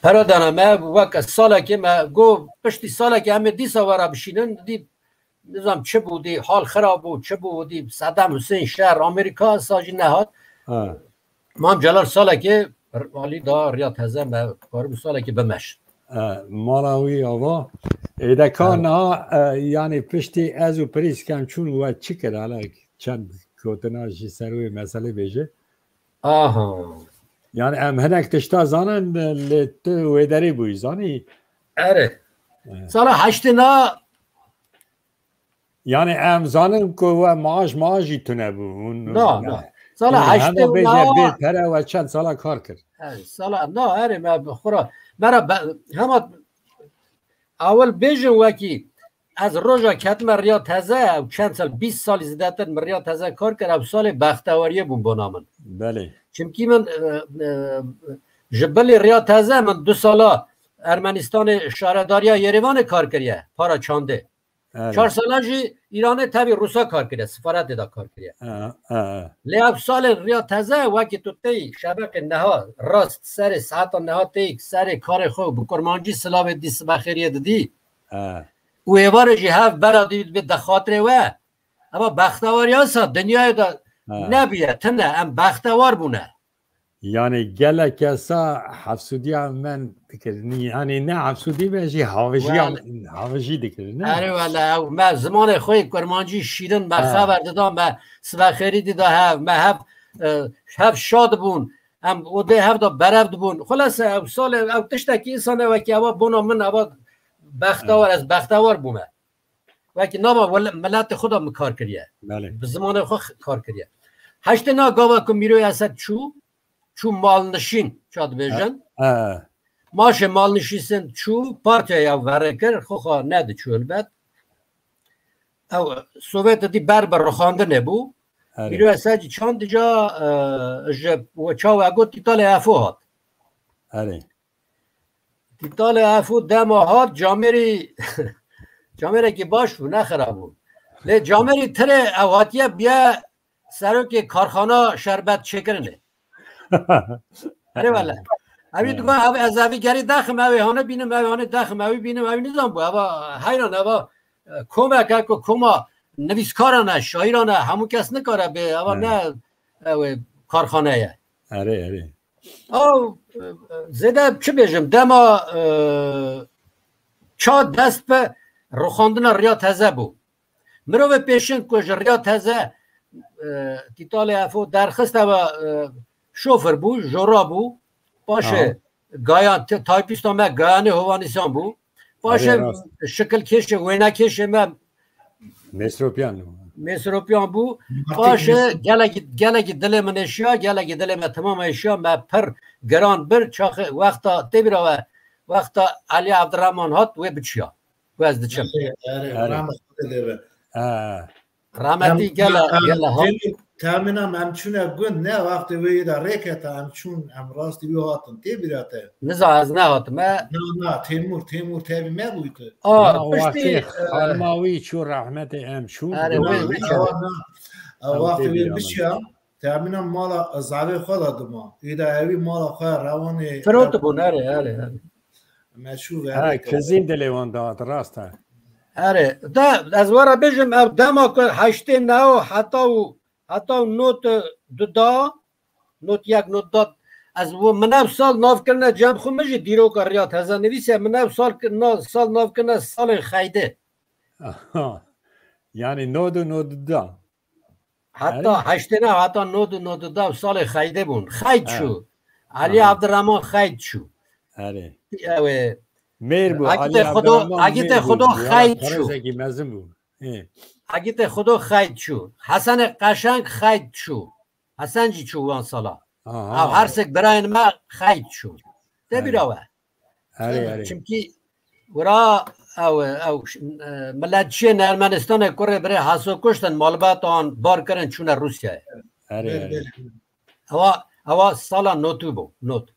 pere dane me, weke salekê me got, piştî salekê em ê dîsa were bişînin, dî nizam çi bû, dî hal xirab bû, çi bû, dî Sedam Husên şer, Amerîka sa jî nehat. Ha. Mam Celal salekê alî da riya teze me, karibû salekê bimeş. E, mala wî ava. Êdeka Ha. niha, e, yanî piştî ez û Prîskem çûn we çi kir? Hala çend gotina jî ser wê meselê bêje. Aha. Yanî em hinek tişta zanin, lê tu wê derê bûyî, zanî? Erê. E. Sala heştê na Yani em zanin ku we maaş, maaş jî tune bû. Hûn, Na, yani, na. Sala yani heştê hema bêje na bê pere we çend sala kar kir. He, sala, na, erê me bi xwe ra, me ra be, hema ewil bêjin wekî ez roja ketime riya teze, ew çend sal, bîst salî zêdetir min riya teze kar kir, ew salê bextewariyê bûn bona min. Belê. Çimkî min, e, e, ji bilî riya teze min du sala Ermenistanê şaredariya Yerêvanê kar kiriye, para çandê. Erê. Çar sala jî Îranê tevî Rûsa kar kiriye, sifaretê de kar kiriye. E, e, e. Lê ev salên riya teze wekî tu tey şeveqê neha rast serê saeta neha tey serê karê xwe bi kurmancî silavê dî sibe xêriyê didî. E. Û êvarê jî hev bera dî bê dexatirê we. Eva bextewariya sa dinyayê de Ha. nebiye, tine em bextewar bûne. Yani gelek kesa hefsûdiya men dikirin. Yani ne hefsûdî be jî havijîya Wel- havijî dikirin, ne? Erê wele ew me zimanê xwe yê kurmancî şîrin me Ha. xeber dida, me sibe xêrî dida hev, me hev, e, hev şad bûn. Em odê hev de berev dibûn. Xulase ew salê ew tiştekî îsane wekî eva bona min eva bextewar, ez bextewar bûme. Wekî nava wele-, miletê xwe de min kar kiriye. Belê. Bi zimanê xwe x-, kar kiriye. Heştê na gava ku Mîroyê Esed çû, çû malnişîn, ça dibêjin. E, e. Maşê malnişîsin çû, partiya ya verê kir, xwe xwe nediçû helbet. Ew Sovyet dî ber bi rixandinê bû. Erê. Mîroyê Esed jî çand dija, e, ji we çawa got Tîtalê Efo hat. Erê. Tîtalê Efo dema hat camêrî, camêrekî baş bû, ne xirab bû. Lê camêrî tirê ew hatiye biye serokê karxana şerbet çêkirinê. Erê wele. Evî digot, ev ez evî gerî dexim, ew ê hane bînim, ew ê hane dexim, ew ê bînim, ew ê nizam bû. Eva heyran, eva, e, komek e ku koma nivîskaran e, şaîran e, hemû kes nikare bê, eva He. ne, ew ê karxane ye. Erê, erê. Ew, e, zêde çi bêjim, dema, e, ça dest bi rixandina riya teze bû. Mirovê pêşin ku ji riya teze, e, Tîtalê Efo derxist, ew, e, şofir bû, jora bû. Paşê Aha. gayan, t-, taypîsta me gayanê hovanîsan bû. Paşê Erê, rast. şikilkêşê, wênekêşê me Mesropiyan. Mêsropiyan bû. Artık Paşê mes- gelekî, gelekî dilê min êşiya, gelekî dilê me temam êşiya, me pir giran bir, çaxê wexta tê bîra we, wexta Elî Evdirehman hat, wê biçiya. Ku ez diçim. Erê, erê, Erê. rahmet Xwedê lê be. Ha. Rahmetî Em, gele, em, gele ha. Temî-, Temîna me em çûne gund, ne wextê wê yê de rêketa em çûn, em rastî wî hatin. Tê bîra te? Niza ez nehatim, e? Na, na, Têmûr, Têmûr tevî me bûy tu. A, Na, o piştî, wextê e, xanima wî çû rehmetê em çûn. Erê, Na, wê na, biçe. ewa na. Ew Ew wextê tê wê bîra min. biçiya, Temîna mala zavê xwe de dima. Ê de ewî mala xwe rewanê Firot bûn, erê, erê, erê. Meşhûr Ha, verê kir. Kezîn dilê wan dihat, rast e. Erê, de, ez we re bêjim, ev dema ku heştê neh heta û, heta û nod du da, nod yek, nod da, ez we, min ev sal nav kirine cem xwe, min jî dîroka riya teze nivîse, min ev sal kir-, na-, sal nav kirine salên xeyde. Aha. Yani nod û nod da. Heta Erê. heştê neh, heta nod û nod da salê xeyde bûn. Xeyd Ha. çû. Elî Aha. Evdirehman xeyd çû. Erê. Ew ê Mêr bû, Agîtê Elî Xudo, Evdirehman Agîtê mêr bû. Xudo Diyara xeyd çû. Perezekî mezin bû. Ê. Agîtê Xudo xeyd çû. Hesenê Qeşeng xeyd çû. Hesen jî çû wan sala. Aha. Ew her sek birayên me xeyd çû. Tê Erê. bîra we. Erê, erê. Çimkî wira ew, ew, e, miletçiyên Ermenistanê kurê birê Heso kuştin, malbatan bar kirin, çûne Rûsyayê. Erê, Belê, erê. belê. Ewa, ewa sala notû bû, not.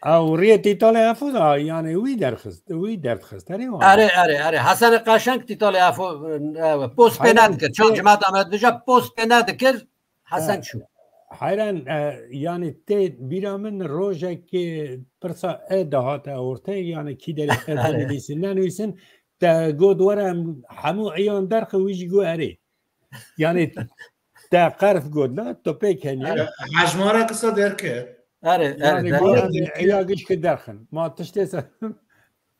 Ew riyê Tîtalê Efo da, yani wî derxist, wî derdxist. Erê wan. Erê, erê, erê. Hesenê Qeşeng Tîtalê Efo, e, post pê Heyran nedikir. Çand tê- cimata me dibêje post pê nedikir. Hesen Ha. çû. Heyran, e, yani tê bîra min rojekê pirsa e dahate ortê, yani kî derê e Erê. binivîsin, nenivîsin, te got were em hemû eyan derxe, wî jî got erê. Yani te qerf got la, to pê kenî. Erê. Hejmara kisa derke. Erê, erê, Yani derke. got em eya gişke derxin. Ma tiştê se.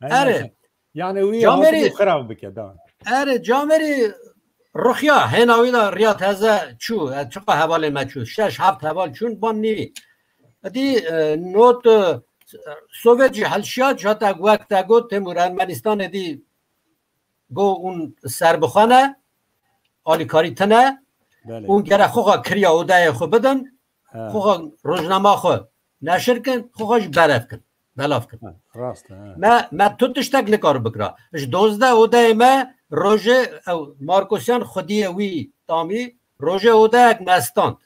Her Erê. neyse. Yani wî Camêrî hatibû xirab bike da. Erê, camêrî ruxiya, hêna wî de riya teze çû, e, çiqa hevalê me çû, şeş heft heval çûn, ban nîvî. Edî, e, not, e, Sovyet jî helşiya, hata wek te got, Timur Ermenistanê dî go un serbixwe ne, alîkarî tine, Belê. un gere xwe xwe kiriya odeyê xwe bidin, Ha. xwe xwe rojnama xwe neşir kin, xwe xwe jî berev kin, belav kin. Ha, rast e, ha. Me, me tu tiştek nikar bikira. Ji dozdeh odeyê me rojê ew Markosyan xwediyê wî tamî rojê odeyek me stand.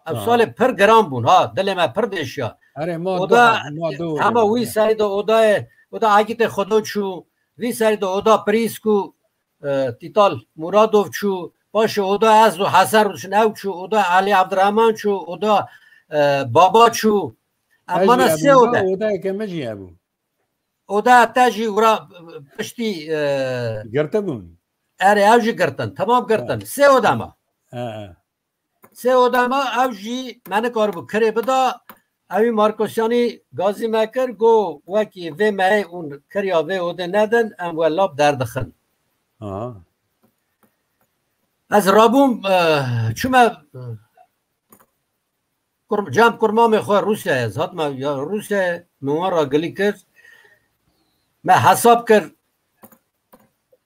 Ew Ha. salê pir giran bûn, ha, dilê me pir dêşiya. Erê, ma Oda, du, ma du hema wî serî de odayê, oda Agîtê Xudo çû, vî serî de oda Prîsk û e, Tîtal Muradov çû, paşê oda ez û Hesen Rûşn ew çû, oda Elî Evdirehman çû, oda, e, Baba çû. Em Ez jî mana sê hebûm, oda. Odayeke me jî hebû. Oda te jî wira piştî, e, Girtibûn. Erê, ew jî girtin. Temam girtin. Sê oda ma. He, he. Sê oda ma ew jî me nikaribû kirê bida. Ewî Markosyanî gazî me kir, got wekî vê mehê û kiriya vê odê nedin, em we lap derdixin. Aha. Ez rabûm, e, çûme, e, Kur-, cem kurmamê xwe Rûsyayê, ez hatime ya Rûsyayê, min wan re gilî kir. Me hesab kir,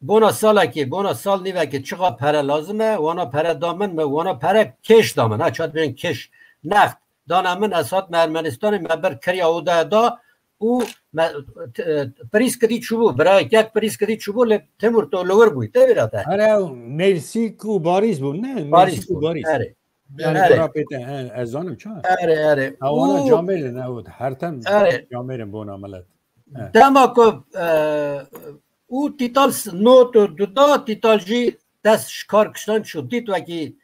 bona salekê, bona sal nîvekê çiqa pere lazim e, wana pere da min, me wana pere kêş da min, ha, çat bêjin kêş, next dane min, ez hatime Ermenistanê, me bir kiriya odaya da û me, t-, e, prîskidî çûbû, birayek yek prîskidî çûbû, lê Timur to li wir bûyî, tê bîra te. Here, Mêrsîk û Barîs bûn, ne? Barîs Mêrsîk û bûn, Barîs. Erê. Yani Erê. Kura pête, he, ez zanim ça. Erê, erê. Ewana Û camêrin, ew her tem Erê. Camêrin bona millet. He. Dema ku, e, û Tîtal s-, not û duda Tîtal jî dest ji kar kiştan çû. Dît wekî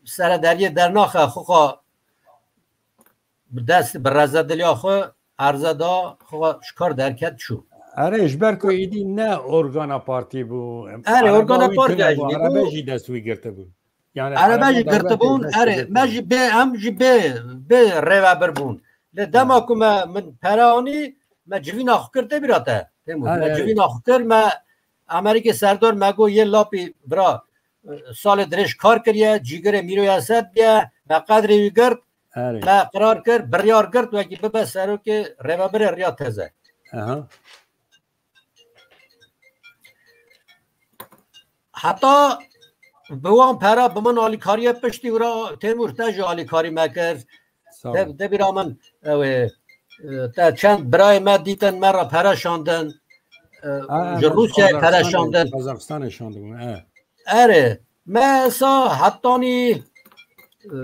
seredariyê dernaxe xwe xwe bi dest, bi rezediliya xwe erze da, xwe ji kar derket çû. Erê, ji ber ku êdî ne organa partî bû. Erê, Ereba organa wî partî tune bû, jî Erebe bû. Jî dest wî girtibû. Yani Erebe Ereba jî dewletê girtibûn, dest erê, me girtibû. Jî bê, em jî bê, bê rêvebir bûn. Lê dema Hı. ku me, min pere anî, me civîna xwe kir tê bîra te. Têmûr, Erê, me erê. Civîna xwe kir, me Amerîkê Serdar me got yê lapî bira, e, salê dirêj kar kiriye, cîgirê Mîroya Sed diye, me qedrê wî girt, Erê. Me qirar kir, biryar girt wekî bibe serokê rêvebirê Riya Teze. Aha. Heta bi wan pera bi min alîkariyê piştî wira Têmûr te jî alîkarî me kir. Sağ ol. Te, te bîra min, ew ê, e, te çend birayê me dîtin, me re pere şandin. E, Ha, ji me Rûsyayê pere Kazaxstanê, şandin. Kazaxstanê şandibû, he. Erê, me sa hetanî, e,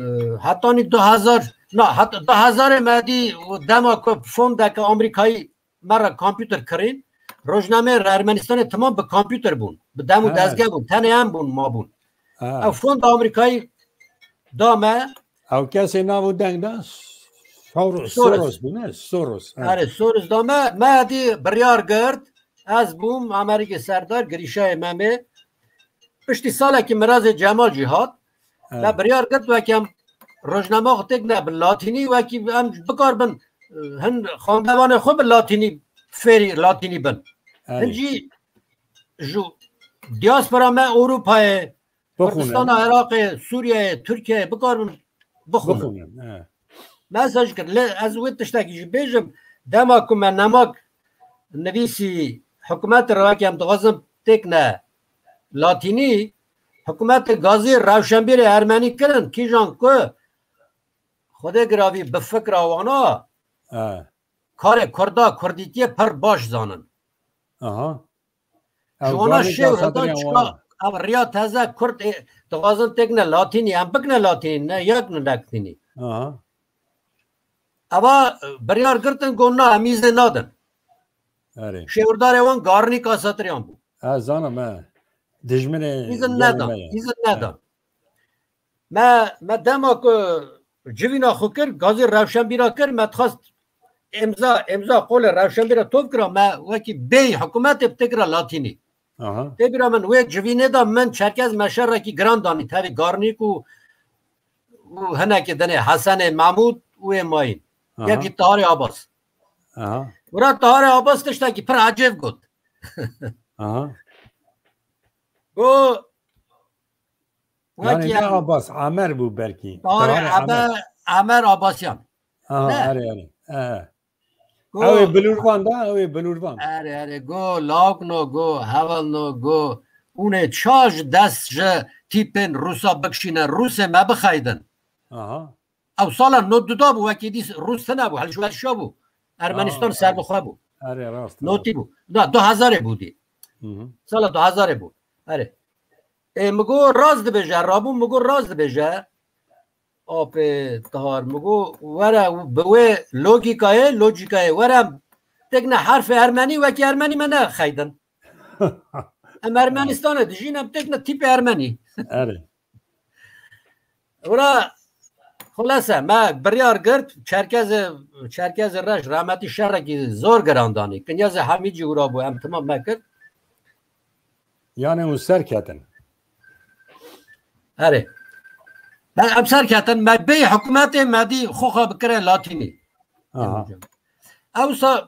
hetanî du hezar, na, het-, du hezarê me dî û dema ku fondeke Amerîkayî me re kompûter kirîn, rojnameyê re Ermenistanê temam bi kompûter bûn. Bi dem û Ha. dezge bûn. Tenê em bûn, ma bûn. Ha. Ew fonda Amerîkayî da me. Ew kesê nav û deng da? Sor-, Soros. Soros bû, ne? Soros, ha. Erê, Soros da me, me dî biryar girt. Ez bûm Amerîkê Serdar, girîşayê Memê. Piştî salekî Mirazê Cemal jî hat. Evet. Me biryar girt wekî em rojnama xwe têk ne bi latînî, wekî em bikaribin, e, hin xandevanê xwe bi latînî fêrî latînî bin. Evet. Hin jî ji diaspora me Ewropayê, Bixwînin. Kurdistana Iraqê, Sûriyeyê, Tirkiyeyê bikaribin bixwînin. Bixwînin, he. Mesaj kir. Lê ez wê tiştekî jî bêjim, dema ku me nemak nivîsî hikûmetê re wekî em dixwazin têkne latînî, hikûmetê gazî rewşenbîrê ermenî kirin, kîjan ku Xwedê giravî bi fikra wana, He. karê kurda, kurdîtiyê pir baş zanin. Aha. Ji wana şêw hildan çika ev riya teze kurd ê, dixwazin têkne latînî, em bikne latînî, ne yek ne nektinî. Aha. Eva, e, biryar girtin, got, na, em îzin nadin. Erê. Şêwirdarê wan Garnîka Satriyan bû. Ez zanim, he. Dijminê Îzin gelê nedan, me ye. Îzin He. nedan. Me, me dema ku civîna xwe kir, gazî rewşenbîra kir, me dixwest îmza, îmza qolê rewşenbîra top kira, me wekî bêyî hikûmetê bi tê kira latînî. Aha. Tê bîra min wê civînê de min Çerkez me şerekî giran danî tevî Garnîk û, û hinekê dinê Hesenê Memûd û ê mayîn. Aha. Yekî Taharê Abbas. Aha. Wira Taharê Abbas tiştekî pir ecêb got. Aha. Got, Yani wekî ne em Abbas, Amer bû belkî. Taharê Taharê Amer. Amer, Amer Abbasyan. Aha, Ne? erê, erê. He. Go, Ew ê bilûrvan da, ew ê bilûrvan. Erê, erê, go, lawkno, go, hevalno, go. Hûn ê ça ji dest ji tîpên Rûsa bikişîne, Rûsê me bixeydin. Aha. Ew sala not duda bû, wekî dî Rûs tine bû, hilşweş bû. Ermenistan Aa, serbixwe bû. Erê, rast e. Notî bû. Da, du hezarê bû dî. Hı hı. Sala du hezarê bû. Erê. Ê, mi got rast dibêje, rabû mi got rast dibêje. Apê Tahar, mi got, were bi wê logîkayê, logîkayê, were têkne herfê ermenî, wekî ermenî me nexeydin. Em Ermenistanê dijîn, em têkine tîpê Ermenî. Erê. Wira xulese me biryar girt, Çerkezê, Çerkezê Reş rahmetî şerekî zor girandanî. Kinyazê Hemî jî wira bû, em timam me kir. Yani hûn ser ketin. Erê. Me em ser ketin, me bê hikûmetê me dî xoxa bikire latînî. Aha. Ewsa,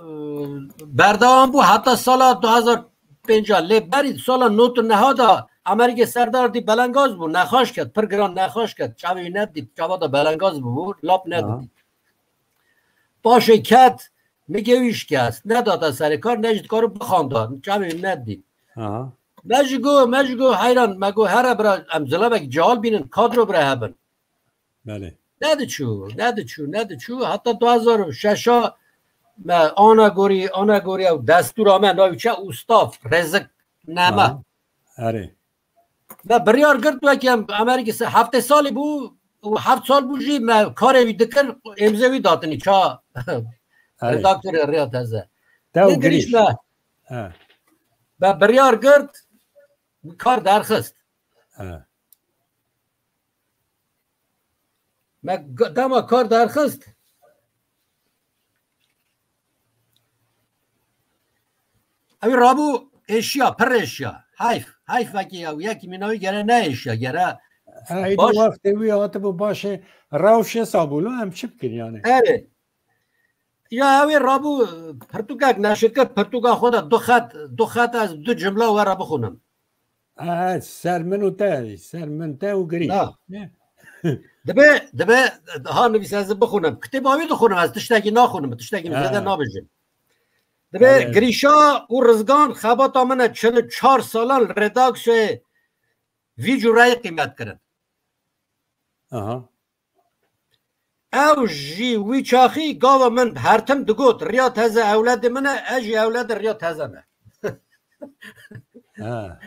e, berdewam bû heta sala du hezar pênc, lê berî sala nod û neh de Amerîkê Serdar dî belengaz bû, nexaş ket, pir giran nexaş ket, çavê wî nedît, çava de belengaz bû, lap nedît. Paşê ket, migê wî şikest, nedate serê kar, ne jî dikaro bixanda, çavê wî nedît. Aha. Me ji go, me ji go heyran, me go here bira, em zilavek cal bînin, kadro bira hebin. Belê. Nediçû, nediçû, nediçû. Heta du hezar û şeş me ana gorî, ana gorî ew destûra me navî çi, Ustav, Rêzik, Nema. Aha. Erê. Me biryar girt wekî em Amerîkî se-, heftê salî bû û heft sal bû jî me karê wî dikir, êmzê wî datinî ça. Erê. Redaktorê Riya Teze. Te û Lê girîş girîş. Me. He. Me biryar girt, kar derxist. He. Me g-, dema kar derxist. Ew rabû êşiya, pir êşiya. Heyf, heyf vekî ew yekî mîna wî gere ne êşiya, gere Ey, baş- wextê wî hatibû başê rewşê sabûlo em çi bikin yani? Erê. Ya ew ê rabû pirtûkek neşir kir, pirtûka xwe de du xet, du xet ez du cimla we re bixwînim. Ha, ser min û te, ser min te û girî. Na. Ne? Dibe, dibe ha nivîs ez bixwînim. Kitêba wî dixwînim, ez tiştekî naxwînim, tiştekî Ha. Zêde nabêjim. Dibe Evet. Girîşa û Rizgan xebata min e çil û çar salan li redaksiyoyê vî cûreyî qîmet kirin. Aha. Ew jî wî çaxî gava min her tim digot, Riya Teze ewledê min e, ez jî ewledê Riya Teze me. Ha.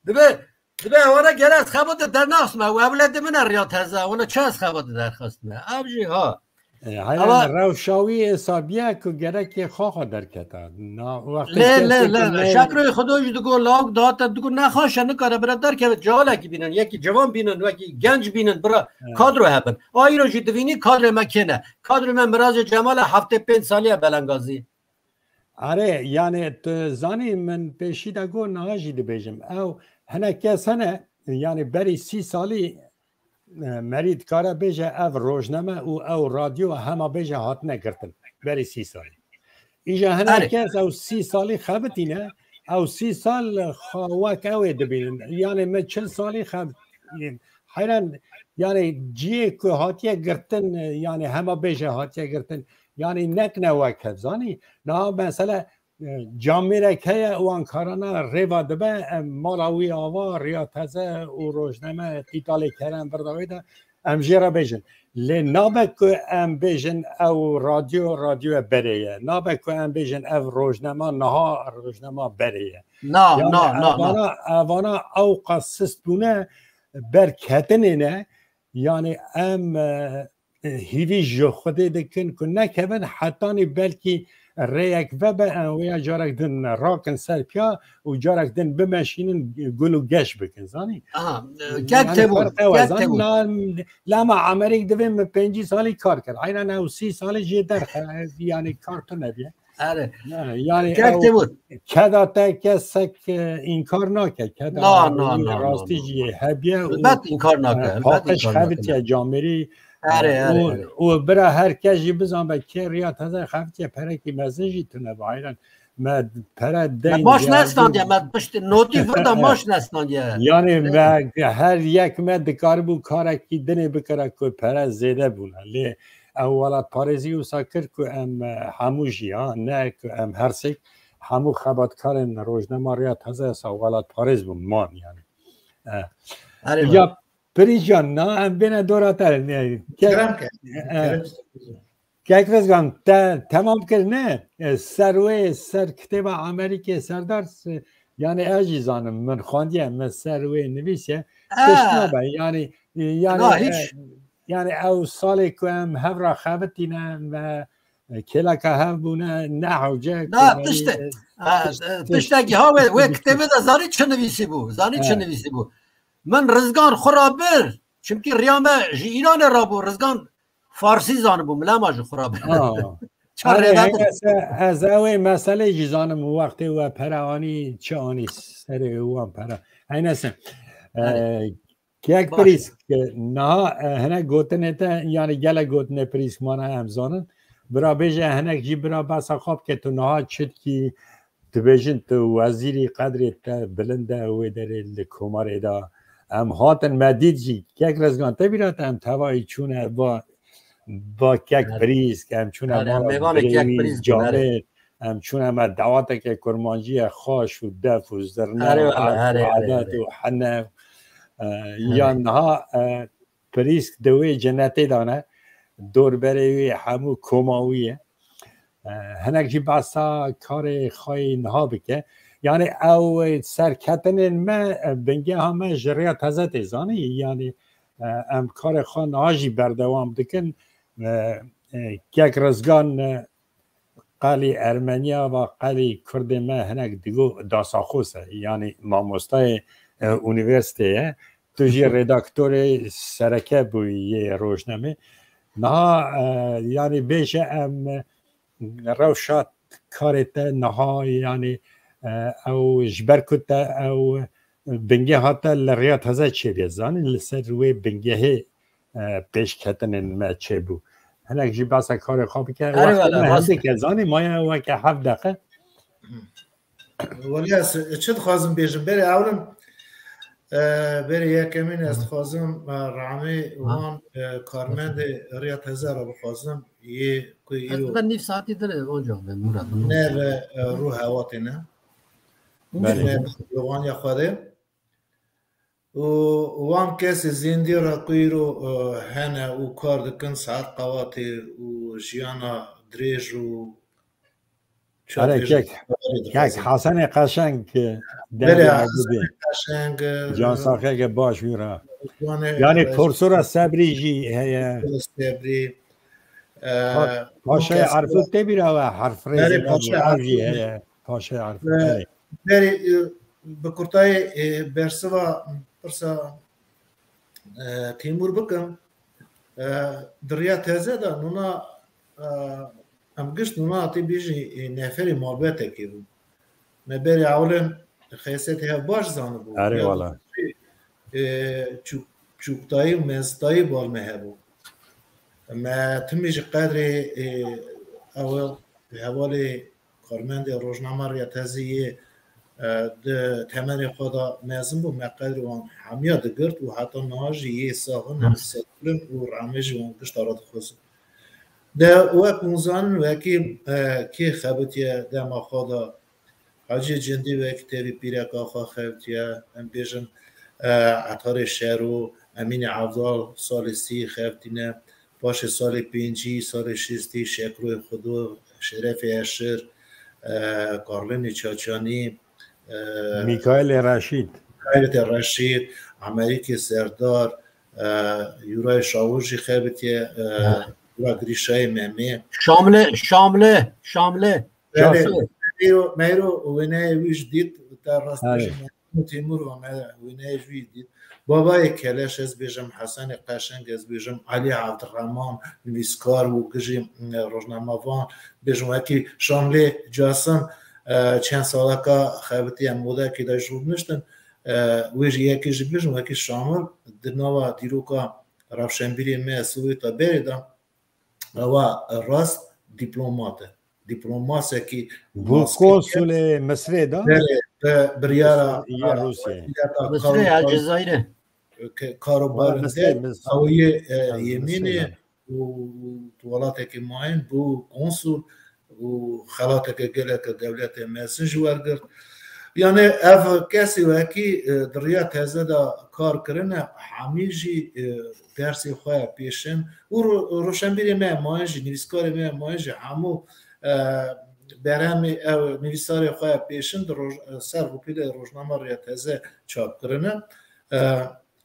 Dibe, dibe wana gere ez xebata dernaxistme, ew ewledê min e Riya Teze, wana çi ez xebata derxistme? Ev jî ha. E, heyran Ama rewşa wî hesabî ye ku gerekê xwe xwe derketa. Na, wextê Lê, kesê lê, ku lê, lê. ne- Şakroyê Xwedê jî digo, lawik dihate, digo, nexweş e, nikare bira derkeve, cehalekî bînin, yekî ciwan bînin, wekî genc bînin, bira Evet. kadro hebin. A îro jî divînî kadrê me kê ne? Kadrê me Mirazê Cemal e, heftê pênc salî ye belengazî. Erê, yani tu zanî min pêşî de got, niha jî dibêjim. Ew hinek kes hene, yani berî sî salî, e, merî dikare bêje ev rojname û ew radyo hema bêje hatine girtin. Berî sî salî. Îja hinek Erê. kes ew sî salî xebitîne, ew sî sal xwe wek ew ê dibînin. Yani min çil salî xebitîn. Heyran, yani ciyê ku hatiye girtin, yani hema bêje hatiye girtin. Yani nekne wek hev zanî. Niha mesela, e, camêrek heye û Ankarana rêva dibe, em mala wî ava, Riya Teze û rojname, Qîtalê Kerem, virda wê de em jê re bêjin. Lê nabe ku em bêjin ew radyo, radyoya berê ye. Nabe ku em bêjin ev rojnama, niha rojnama berê ye. Na, Yani na, na, na. evana, evana ewqas sist bûne, berketinê ne. Yani em, e, hîvî ji Xwedê dikin ku nekevin, hetanî belkî rêyek vebe, em wê ya carek din rakin ser piya û carek din bimeşînin, gul û geş bikin, zanî? Aha, e, Yani kek tebû, ferq ew e, kek zanî? tebû. Na, lema Amerîk divê min pêncî salî kar kir. Aynen ew sî salî jê derxe, yani kar tune bîye. Erê. Ne, yani Kek ew tebû. keda te kesek, e, înkar nake. Keda Na, na, rastî na, na, rastî na. jî hebiye û, Elbet înkar nake, e, elbet paqij înkar nake. xebitiye camêrî, Erê, e, erê, û, erê. û bira her kes jî bizanbe kê Riya Teze xebitiye perekî mezin jî tune bi ayran. Me pere Me deyn maaş geldi. nestandiye, me pişt notî vir de maaş nestandiye. Yani me her yek me dikaribû karekî dinê bikira ku pere zêde bûne. Lê ew welatparêzî wisa kir ku em, e, hemû jî ya, ne ku em her sêk, hemû xebatkarên rojnama Riya Teze sa welatparêz bûn, man yani. E, Erê ya, Pirîjan, na, em bêne dora te. Ne, ke-, Kerem ke. e, Kerem. Kek Rizgan, te temam kir ne? E, ser wê, ser kitêba Amerîkê Serdar, se-, yani ez jî zanim, min xwendiye, min ser wê nivîsiye. Ha. Tişt nabe, yani, e, yani, Na, e, hiç. yani ew salê ku em hev re xebitîne, me E, kêleka hev bûne, ne hewce, Na, komedî, tişte-, e, ha, tişt-, e, tişt-, tiştekî ha wê, wê kitêbê de zanî çi nivîsî bû? Zanî çi Evet. nivîsî bû? Min Rizgan xwe ra bir. Çimkî riya me ji Îranê ra bû. Rizgan Farsî zanibû, milema ji xwe ra bir. Aa. Çar Erê, rêve heyne se, ez ew ê meselê jî zanim, wextê we pere anî, çi anî serê wan pere. Heyne se. Erê. E, Kek Baş. Prîsk, niha, e, hinek gotinê te, yanî gelek gotinê Prîsk mane em zanin. Bira bêje hinek jî bira behsa xwe bike, tu niha çitkî dibêjin tu wezîrî qedrê te bilind e wê derê li komarê de. Em hatin me dît jî, Kek Rizgan te bîra te em tevayî çûne ba, ba Kek Erê. Prîsk, em çûne Erê, em mala mêvanê Kek birêwî, Prîsk bûn, erê. Camêr, em çûne me daweteke kurmancî ye, xaş û def û zirne Erê û wele, erf û erê, erê, edet erê. û hene, e, Erê. ya niha, e, Prîsk di wê cenetê de ne, dorberê wê hemû koma wî ye. E, hinek jî behsa karê xwe yê niha bike. Yanî ew serketinên me, e, bingeha me ji rêya teze tê zanî. Yanî, e, em karê xwe niha jî berdewam dikin. E, e, Kek Rizgan, e, qelî Ermeniya va qelî Kurdê me hinek digo dasaxos e. Yanî mamostayê, e, unîversîtê ye. Tu jî redaktorê sereke bûyî yê rojnamê. Niha, e, yanî bêje em, e, rewşa karê te niha, yanî, e, ew ji ber ku te ew bingehê te li rêya teze çêbûye, zanî, li ser wê bingehê, e, pêşketinên me çêbû. Hinek jî behsa karê xwe bike. Erê Wextê wele, me rast e. hindek e, zanî, maye weke heft deqe. Welê ez çi dixwazim bêjim? Berê ewlin, e, berê yekemîn ez dixwazim, e, ramê Ha. wan, e, karmendê rêya teze re bixwazim, yê ku Ez îro dibe nîv saetî din e, onca be, Murad. ne ve, e, rû hewatê ne. Belê. Ne bi waniya xwe de. Û wan kesê zêndî re ku îro, e, hene û kar dikin saet qewatê û jiyana dirêj û Erê, çatirê kek, kek Hasanê Qeşeng, e, Belê, dengê Hasanê Qeşeng, e, can saxeke baş wî re. Yanî e, Porsora Sebrî jî heye. Sebrî, e, Pa-, Paşayê Arfûk tê bîra we, Harf Rêzê Belê, Paşayê Arfûk jî heye. Paşayê Arfûk, E, belê. Berê, e, bi kurtayê, e, bersiva pirsa, e, Tîmûr bikim. E, di riya teze de nûna, e, em gişt nûna tê bêjî, e, neferê malbetekê bû. Me berê ewlin xesetê hev baş zanibû. Erê Ya wala. e, çûk-, çûktayî û mezitayî bal me hebû. Me timî ji qedrê, e, ew hevalê karmendê rojnama Riya Tezî yê, e, di temenê xwe de mezin bû, me qedrê wan hemiya digirt û heta niha jî yê sax in, Hı. em serkilin û rehmê jî wan gişta re dixwazin. De wek hûn zanin, wekî, e, kê xebitiye dema xwe de Hacî Cindî wek tevî pîreka xwe xebitiye, em bêjin, e, Etarê Şero, Emînê Evdal salê sî xebitîne, paşê salê pêncî, salê şêstî Şekroyê Xudo, Şerefê Eşir, e, Karlînê Çaçanî, e, Mîkaîlê Reşîd. Mîkaîlê Reşîd, Emerîkê Serdar, e, Yûrayê Şawir jî xebitiye, e, Ha. Yûra Girîşayê Memê. Şamlê, Şamlê, Şamlê. Belê, Cafer. me îro, me îro wêneyê wî jî dît, te rast Erê. bêjim, Tîmûr ve me wêneyê jî wî dît. Babayê Keleş ez bêjim, Hesenê Qeşeng ez bêjim, Elî Evdirehman, nivîskar û gijî, e, rojnamevan, bêjim wekî Şamlê Casim, e, çend saleka xebitiye modekî de jûr niştin, e, wê jî yekê jî bêjim wekî Şamil di nava dîroka rewşenbîrê me Sowêta berê de, ewa rast dîplomat e. Dîplomasekî Bû maske konsulê Misrê de. Berê, bi-, biryara Yê Rûsyayê. wezîreta Misrê kar û ya bar-, Cezayirê. ke-, kar û Wala barinde Misrê, Mis-, ew yê, e, Ha, Yemînê Misrê. û, û welatekî mayîn bû konsul û xelateke geleke dewletê mezin ji wergirt. Yanî ev kesî wekî, e, di riya teze de kar kirine, hemî jî, e, dersê xwe pêşin û ro-, roşenbîrê me mayîn jî, nivîskarê me mayîn jî hemû, e, berhemê ew nivîsarê xwe pêşin di roj-, ser rûpîlê rojnama riya teze çap kirine. E,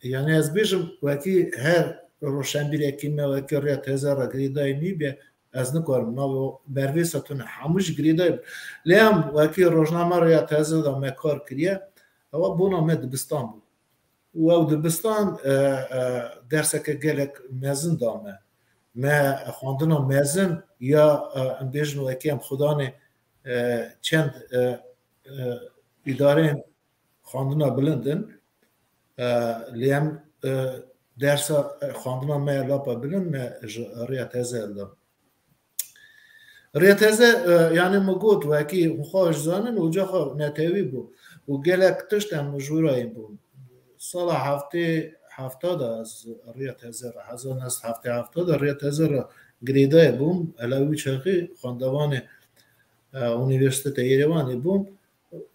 yanî ez bêjim wekî her roşenbîrekî me wekî riya teze re girêdayî nîbe, Ez nikarim navê mervêsa tune hemû jî girêdayî bû. Lê em wekî rojname Rêya Teze de me kar kiriye, ewa bona me dibistan bû. Û ew dibistan, e, e, derseke gelek mezin da me. Me xwendina mezin ya, e, em bêjin wekî em xudanê, e, çend, e, e, îdareyên xwendina bilind in. E, lê em, e, dersa, e, xwendina me ya lapa bilind me ji Rêya Teze hilda. Rêya Teze, e, yani min got, wekî xwe ji zanin, ocaxa netewî bû û gelek tişt em ji wî re yên bûn. Sala heftê hefta de ez Rêya Teze re, hezar neh sed heftê hefta de Rêya Teze re girêdayî bûm. Ela wî çaxî xwendevanê, e, Unîversîteta Yerevanê bûm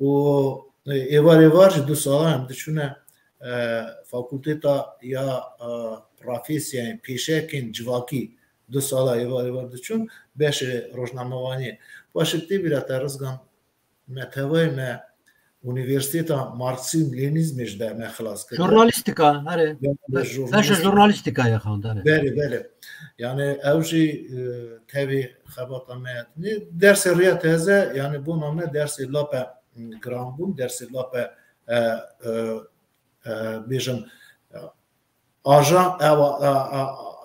û, e, êvar êvar jî du sala em diçûne, e, fakulteta ya, e, profesiyayên pêşeyekên civakî du sala êvar êvar diçûn beşê rojnamevaniyê. Paşê tê bîra te Rizgan me tevayê me Unîversîteta Marksîzm Lenînîzmê ji deme xilas kir. Jurnalîstîka, herê. Be-, be-, Beşa jurnalîstîka. Jurnalîstîkayê xwend, herê. Belê, belê. Yani ew jî, e, tevî xebata me ye. Nê dersê Rêya Teze, yani bona me dersê lape, m, giran bûn, dersê lape, e, e, e, bêjim, e, ajan, ewa, e,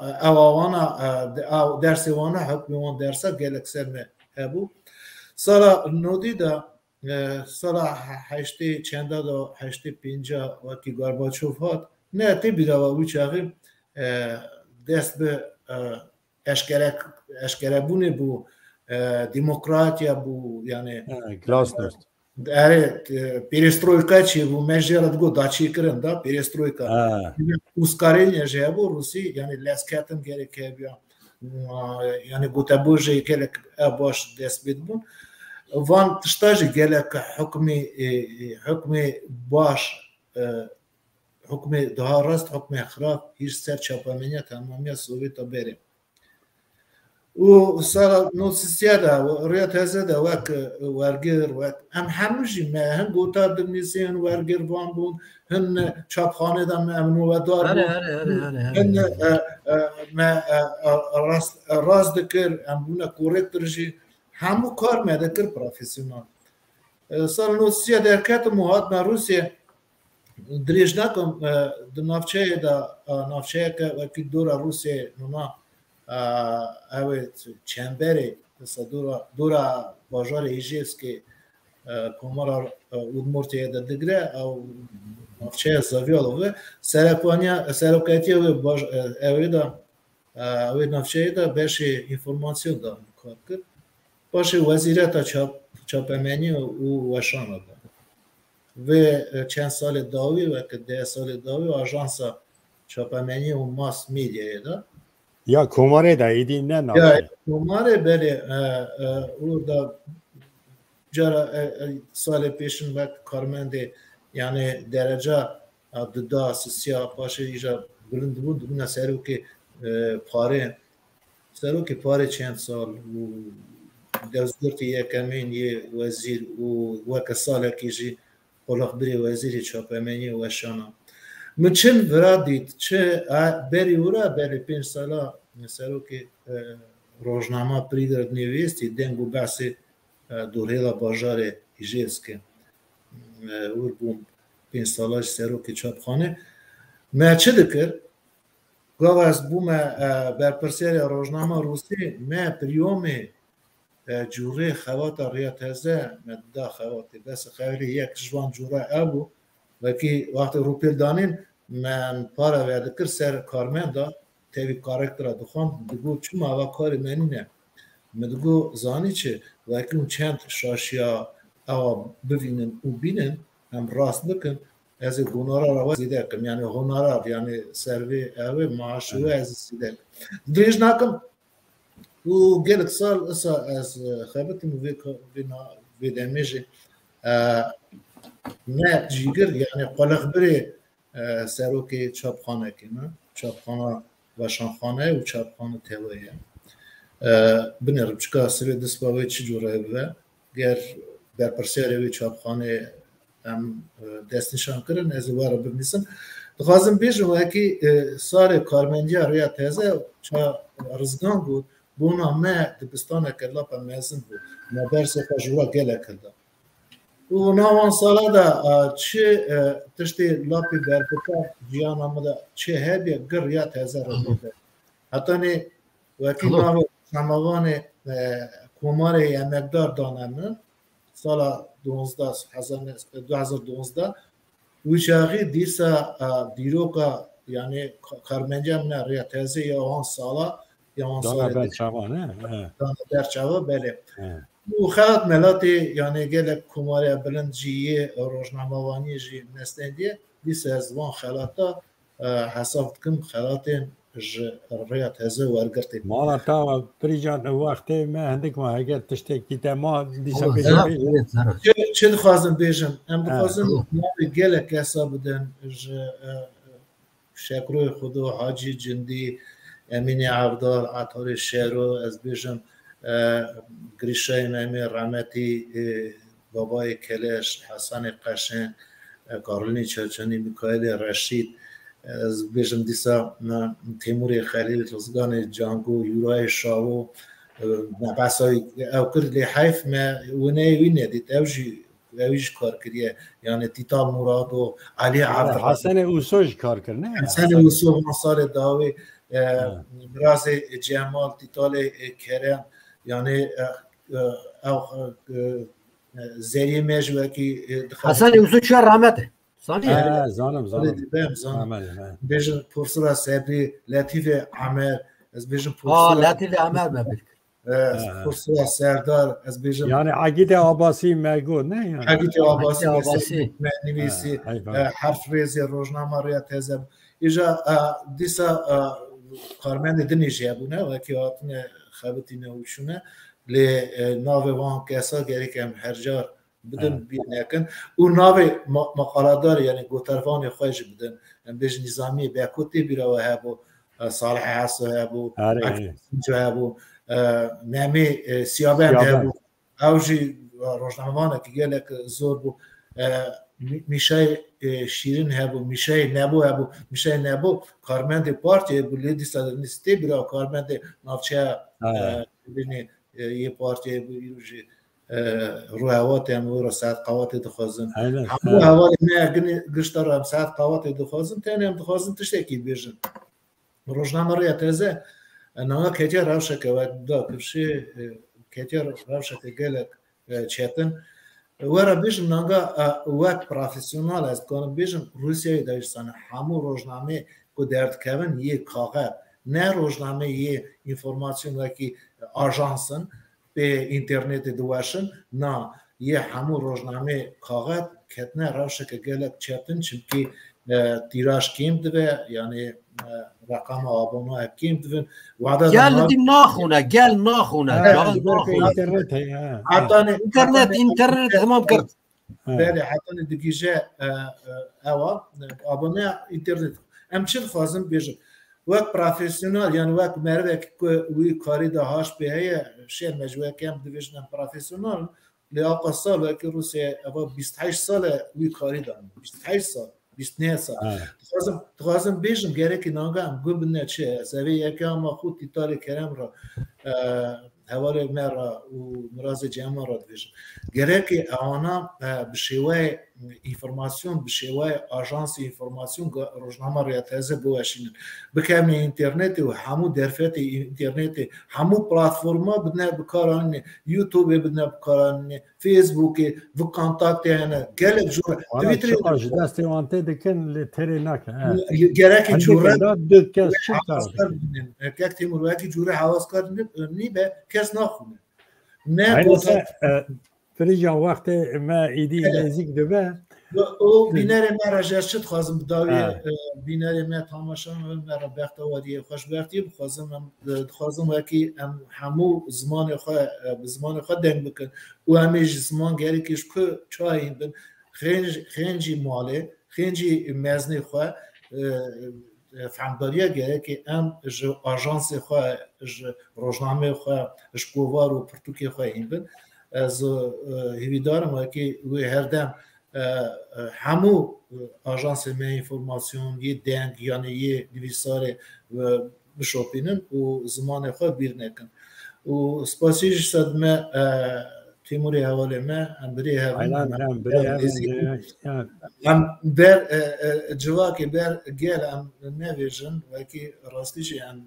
e, ewa wana, e, de-, ew dersê wana, hukmê wan dersa gelek ser me hebû. Sala nodî de, e, sala he-, heştê çenda de, heştê pênca wekî Gorbaçov hat, ne tê bîra we wî çaxî, e, dest bi, e, eşkere, eşkerebûnê bû, e, demokratiya bû, yani, Ha, glasnost. Erê, e, perestroyka çêbû, me jê re digot daçêkirin da, perestroyka. Ha. Uskarêniya jî hebû, rûsî, yani lezketin gerek hebiya. Yani gotebû jî gelek e baş dest pê dibûn. Van tişta jî gelek hukmê, e, e, hukmê baş, e, hukmê daha rast, hukmê xirab, hîr ser çapemeniya temamiya Sovyeta berê. Û sala nod sisiya de, Rêya Teze de wek, e, wergir, wek, em hemû jî me hin gotar dinivîsîn, hin wergirvan bûn, hin çapxanê de me em nûvedar Erê, bûn, erê, erê, erê, erê. hin, e, e, me, e, e, rast, e, rast dikir, em bûne korektir jî. Hemû kar me dikir profesyonel. E, sala nod sisiya derketim û hatime Rûsye. Dirêj nakim, e, di navçeyê de, e, navçeyeke wekî dora Rûsyayê nûna, e, ew ê çemberê, mesela dora, dora bajarê Îjevskê, e, Komara, e, Udmurtiyê de digire, ew navçeya Zavyalov e. Serekwaniya, seroketiya wê baj-, e, ew ê de, e, wê navçeyê de beşê înformasyon de kar kir. Paşê wezîreta çap-, çapemeniyê û weşana de. Vê, e, çend salê dawî, weke deh salê dawî, ajansa çapemeniyê û mass medyayê de. Ya Komarê de, êdî ne Ya navçe. Komarê, belê, e, e, orada cara, e, e, salê pêşin wek karmendê, yani dereca, e, dida, sisiya, paşê îja bilind bû, dibûna serokê, e, parê. Serokê parê çend sal û dewzgirtî yekemîn yê wezîr û weke salekî jî qulixbirê wezîrê çapemeniyê û weşana. Min çin vira dît, çi, e, berî wira, berî pênc sala serokê, e, rojnama Prigorod nivîstî, deng û behsê, e, dorhêla bajarê Îjevskê. E, wir bûm pênc sala jî serokê çapxanê. Me çi dikir? Gava ez bûme, e, berpirsiyarê rojnama Rûsî, me priyomê, e, cûrê xewata Rêya Teze me dida xewatê. Bes xewerê yek ji van cûra ew bû. Wekî wextê rûpêl danîn, me para vedikir ser karmenda, tevî karektera dixwend, digot, çima eva karê me nîne? Min digot, zanî çi, wekî hûn çend şaşiya ewa bivînin û bînin, em rast bikin, ez ê gonarara we zêde kim. Yani honorar, yani servê ew ê, maaşê we ez ê zêde kim. Dirêj nakim. Û gelek sal isa ez, e, xebitim û vê ka-, vê na-, vê demê jî, e, me cîgir, yani qulixbirê, e, serokê çapxanekê me, çapxana weşanxane û çapxane tevayê ye. E, binêrim çika sivê dispa wê çi cûre bibe, ger berpirsiyarê wê çapxanê em, e, destnîşan kirin, ez ê we re binivîsim. Dixwazim bêjim, wekî, e, salê karmendiya Rêya Teze, ça Rizgan got, bona me dibistaneke lape mezin bû. Me dersê xwe ji wira gelek hilda. Û nav wan sala de, e, çi, e, tiştê lapî berbikar jiyana min de çi hebî, gir ya teze re bû. Hetanî wekî navê Şemavanê, e, Komarê Emekdar dane min, sala duwazdeh, hezar, du hezar duwazdeh, wî çaxî dîsa, e, dîroka, yanî ka-, karmendiya min e rêya teze ya wan sala, ya wan Dana salê de. Berçavan, he? He. Dana berçava, belê. He. Û xelat melatê, yanî gelek komariya bilind jî yê rojnamevaniyê jî nestendiye, dîsa ez van xelata, e, hesab dikim, xelatên ji rêya teze wergirtê. Mala te, Pirîcan, wextê me hindik ma, heger tiştekî te ma dîsa Ama bêjî, zera, bêjî. Evet, zera. Çi, çi dixwazim bêjim? Em Ha. dixwazin navê gelek kesa bidin ji, e, Şekroyê Xudo, Hacî Cindî, Emînê Evdal, Etarê Şero, ez bêjim, e, Girîşayê Memê, Remetî, e, Babayê Keleş, Hesanê Qeşên, e, Karlînê Çerçenî, Mikaîlê Reşîd, ez bêjim dîsa, e, Têmûrê Xelîl, Rizganê Cango, Yûrayê Şawo, e, me behsa wî ew kir, lê heyf me wineyê wî nedît. Ew jî, ew jî kar kiriye. Yani Tîtal Murado, Elî Evdal. Hesenê Uso jî kar kir, ne? Hesenê Uso van salê dawî, e, Ha. Mirazê Cemal, Tîtalê, e, Kerem, yani, e, e, ew, e, e, Zeriyê me ji wekî, e, dixebitî. Hesenê Uso çûye rahmetê. Zanî? Ha, zanim, zanim. Dibem, zanim. Amen, amen. Bêjin Pursira Sebrî, Letîfê Emer, ez bêjim Ha, Pursira. Letîfê Emer me bir. E, Ha. Pursira Serdar, ez bêjim. Yani Egîdê Abasî me got, ne yani? Egîdê Abasî, Egîdê Abasî. Mesela, me nivîsî, Ha, heyf, e, heyf. Herf Rêzê, rojnama Rêya Teze. Îja, e, dîsa, e, karmendê dinê jî hebûne, wekî hatine xebitîne û çûne. Lê, e, navê wan kesa gerek em her car bidin, Evet. bîr nekin. Û navê ma-, maqaladar, yani gotervanê xwe jî bidin. Em bêjin Nîzamiyê Beko tê bîra we hebû, e, Salih Heso hebû, Erê, Akif erê. Sinco hebû, e, Memê, e, Siyabend Siyabend. hebû. Ew jî, e, rojnamevanekî gelek zor bû. E, Mî-, Mîşayê, e, Şîrin hebû, Mîşayê Nebo hebû, Mîşayê Nebo karmendê partiyê bû, lê dîsa nîstê bîra karmendê navçeya, Erê. e, bînê, e, yê partiyê bû, îro jî, e, rû hewa tê, em wê re saet qawatê dixwazin. Aynen, Hemû ha. hevalê me ginê gişta re em saet qawatê dixwazin, tenê em dixwazin tiştekî bêjin. Rojname Rêya Teze, e, nanga ketiye rewşeke wek da kifşê, e, ketiye rewşeke gelek, e, çetin. Were bêjim nanga, e, wek profesyonel ez dikarim bêjim, Rûsyayê de jî sane hemû rojnameyê ku derdikevin yê kaxet, ne rojnameyê yê înformasyon wekî ajans in, pê înternetê diweşin, na, yê hemû rojnameyê kaxet ketine rewşeke gelek çetin, çimkî, e, tîraj kêm dibe, yani, e, reqama abonaya kêm dibin. Wada Gel da dî naxûne, gel naxûne, Ha, gel ji ber ku naxûne. Înternet heye, ha, ha. Hetanê, Înternet, hetanê înternet hemam kir. Ha. Belê, hetanê digije, e, e, ewa, e, aboneya înternet. Em çi dixwazin bêjin? Wek profesyonel, yani wek merivek ku wî karî de haş pê heye, şêr me ji wek em dibêjin em profesyonel, lê aqa sal wekî Rûsya eva bîst heşt sal e wî karî de, bîst heşt sal, bîst neh sal. Ha. Dixwazim, dixwazim bêjim, gerekî nanga em guh bidine çi? Ez evê yeke ama xwe Tîtalê Kerem re, e, hevalê me re û Mirazê Cemal re dibêjim. Gerekî ewana, e, bi şêweyê înformasyon, bi şêweyê ajansê înformasyon ga-, rojnama Rêya Teze biweşînin. Bikevne înternetê û hemû derfetê înternetê, hemû platforma bidine bikaranînê, YouTubeê bidine bikaranînê, Facebookê, VKontaktê hene, gelek jûr e. Wala Twitterê çiqa ji destê wan tê dikin, lê têrê nake, he. Gerekî Hindikê cûre da du kes çi kar hewazkar dikin? Bidin. Kek Têmûr, wekî cûre hewazkar nî-, nîbe, kes naxwîne. Ne Aynen gotar- se, e, Firîjan, wextê me êdî Evet. nêzîk dibe. O, o Hı. bînerê me re ji ez çi dixwazim bi dawî, Ha. e, bînerê me, tamaşevanê me re bextewariyê, xweşbextiyê bixwazim. Em, e, dixwazim wekî em hemû zimanê xwe, e, bi zimanê xwe deng bikin û em ê ji ziman gerekî ji ku çayên bin, xêncî, xêncî malê, xêncî meznê xwe, e, e, fehmdariya gerekê em ji ajansê xwe, ji rojnameyê xwe, ji kovar û pirtûkê xwe hîn bin. Ez, e, hêvîdar im wekî wê her dem, e, e, hemû, e, ajansê me înformasyon yê deng, yanî yê nivîsarê, e, bişopînin û zimanê xwe bîr nekin. û spasî ji sedme, e, Tîmûrê hevalê me, em birê hev in, Aynen, em em birê hev in, nêzîk in. Ya, ya. Em ber, e, e, civakê ber gel em nevêjin, wekî rastî jî em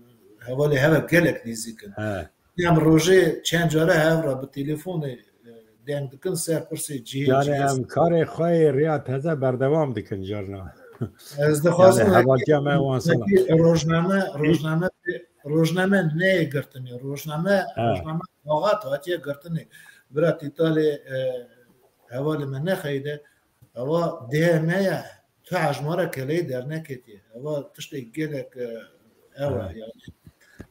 hevalê hev gelek nêzîk in. He. Em rojê çend care hev re bi telefonê, e, deng dikin ser pirsê cihê Carê cihê. Em karê xwe yê riya teze berdewam dikin carna. Ez dixwazim Yani wekî, hevaltiya me wan sala. wekî rojname, rojname, rojname neyê girtinê. Rojname, Ha. rojname kaxat hatiye girtinê. Bira Tîtalê, e, hevalê me nexeyde. Ewa dihê me ye. Tu hejmarek keleyê dernekê tê. Ewa tiştek gelek, e, ew e Ha. yani.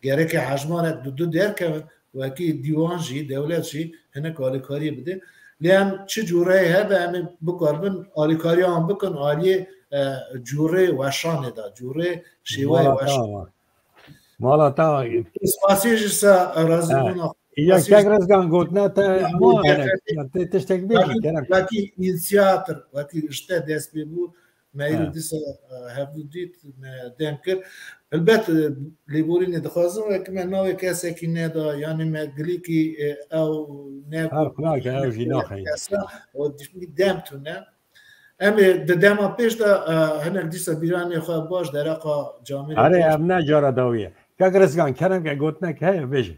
Gereke hejmarek du du derkevin. Wekî dîwan jî, dewlet jî hinek alîkariyê bide. Lê em çi cûreyê hebe em ê bikaribin alîkariya wan bikin aliyê, e, cûrê weşanê de, cûrê şêweyê Mala weş. te ava. Mala te ava. Spasî ji se razîbûna. Ha. Ya Spasî kek ji Rizgan gotine te Ya, ama ya, yani, ya. ya te tiştek bêjî, Wekî, kerem. wekî înisiyatir, wekî ji te dest pê bû, me îro Ha. dîsa, e, hevdû dît, me dem kir. Helbet, e, lêborînê dixwazim, wekî me navê kesekî neda, yanî me gilîkî, e, ew ne Her xulak ew jî naxeyî. kesa, o dişmî dem tune. Em ê di dema pêş de, e, hinek dîsa bîranê xwe baş dereqa camêrê Erê, baş. em ne cara dawî ye. Kek Rizgan, kerem ke gotinek heye, bêjin.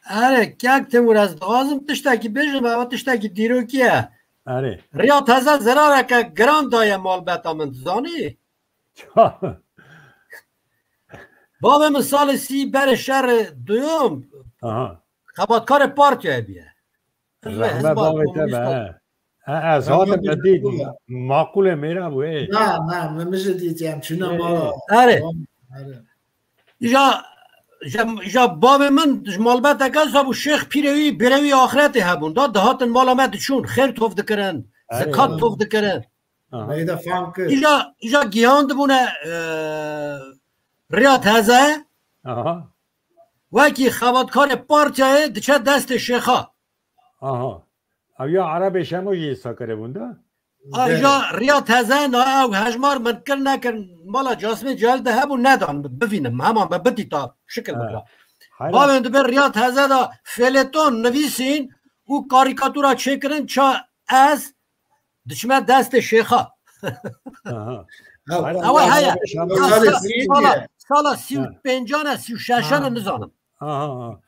Erê, kek Timur, ez dixwazim tiştekî bêjim, ew tiştekî dîrokî ye. Erê. Riya teze zirareke giran daye malbeta min, dizanî? Bavê min salê sî berê şerê duyum Aha. xebatkarê partiyayê bûye. Rehme Hizba bavê te be, komûnîst he. He, ez Rehme hatim bavê me dît, te be. Maqûlê mêra bû, ê. Na, na, me, me jî dît, em çûne Ê, mala. ê. Erê. Erê. Îja, îja, îja bavê min ji malbeteke wisa bû, şêx pîrê wî, bêrê wî axretê hebûn. Da dihatin mala me diçûn, xêr tov dikirin, Erê. zikat tov dikirin. Aha. Meyda fam kir. Îja, îja gihandibûne, e, riya teze. Aha. Wekî xebatkarê partiyayê diçe destê şêxa. Aha. Ew ya Erebê Şemo jî îsa kiribûn da. A, Belê. ja riya teze na ew hejmar min kir nekir, mala Casimê Cihel de hebû, nedan bivînim, hema me bidîta şikil Ha. bikira. Hayran. Bavên dibê riya teze de feleton nivîsîn û karîkatura çêkirin, ça ez diçime destê şêxa. Aha. Ew. Hayran, Ew ya heye. Erebê Şemo. Sala, Sala sî sî diye. sala sî û pêncan e, sî û şeşan e, Ha. nizanim. Aha, aha.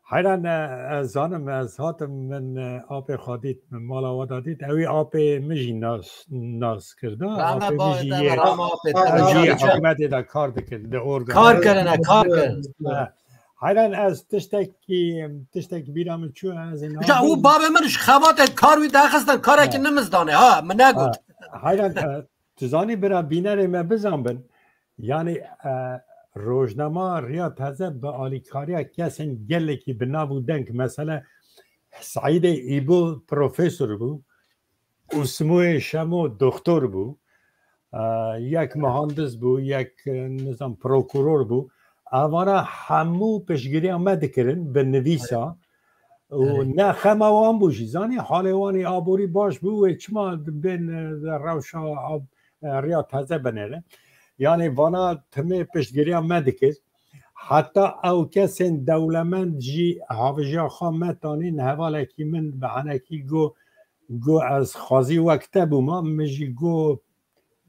Heyran, e, ez zanim, ez hatim, min, e, apê xwe dît, min mala we de dît. Ew ê apê min jî nas, nas kir da. Rama Apê min bavê jî te yê, ve, rama apê te ew ve. jî yê Rama apê. hikûmetê de kar dikir, di organ. Kar kirine, kar kirin. E, heyran, ez tiştekî, tiştek bîra min çû, ez ê Ja, û nabim. bavê min ji xebatê kar wî daxistin, karekî Ha. nimizdane, ha, min negot. Ha. Heyran, e, tu zanî bira bînerê me bizan bin. Yanî, e, rojnama Riya Teze bi alîkariya kesên gelekî bi nav û deng, mesela Seîdê Îbo profesor bû, Usmûyê Şemo doktor bû, e, yek muhandis bû, yek, e, nizam prokuror bû. Evana hemû piştgiriya me dikirin bi nivîsa. Û Erê. ne xema wan bû jî. Zanî halê wan ê aborî baş bû, wê çima dibên, e, rewşa ab-, e, Riya Teze binêre. Yanî vana timê piştgiriya me dikir. Heta ew kesên dewlemend jî havijiya xwe me tanîn, hevalekî min bi henekî got, got ez xwezî wek te bûma, min jî got,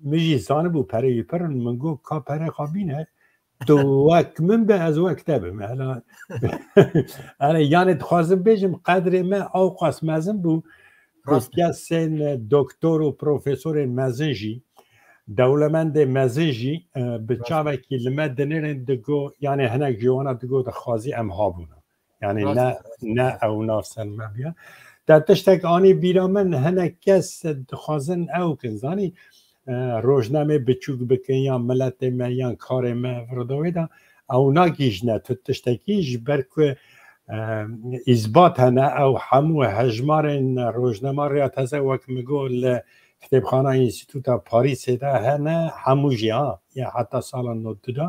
min jî zanibû perê wî pir in, min got ka perê xwe bîne, tu wek min be, ez wek te bim. Hela, hela, yanî dixwazim bêjim, qedrê me ewqas mezin bû, ku Rast e. kesên doktor û profesorên mezin jî, dewlemendê mezin jî, e, bi Rast e. çavekî li me dinêrin digo, yanî hinek ji wana digo dixwazî em habûna. Yanî Rast ne, e, rast e. ne ew nav ser me biya. Te tiştek anî bîra min, hinek kes dixwazin ew kin, zanî, e, rojnamê biçûk bikin, yan miletê me, yan karê me, virdo wê de ew nagihîjne tu tiştekî, ji ber ku, e, îsbat hene, ew hemû hejmarên rojnama Riya Teze wek min got li kitêbxana Înstîtuta Parîsê de hene, hemû jî ha, ya heta sala nod du de.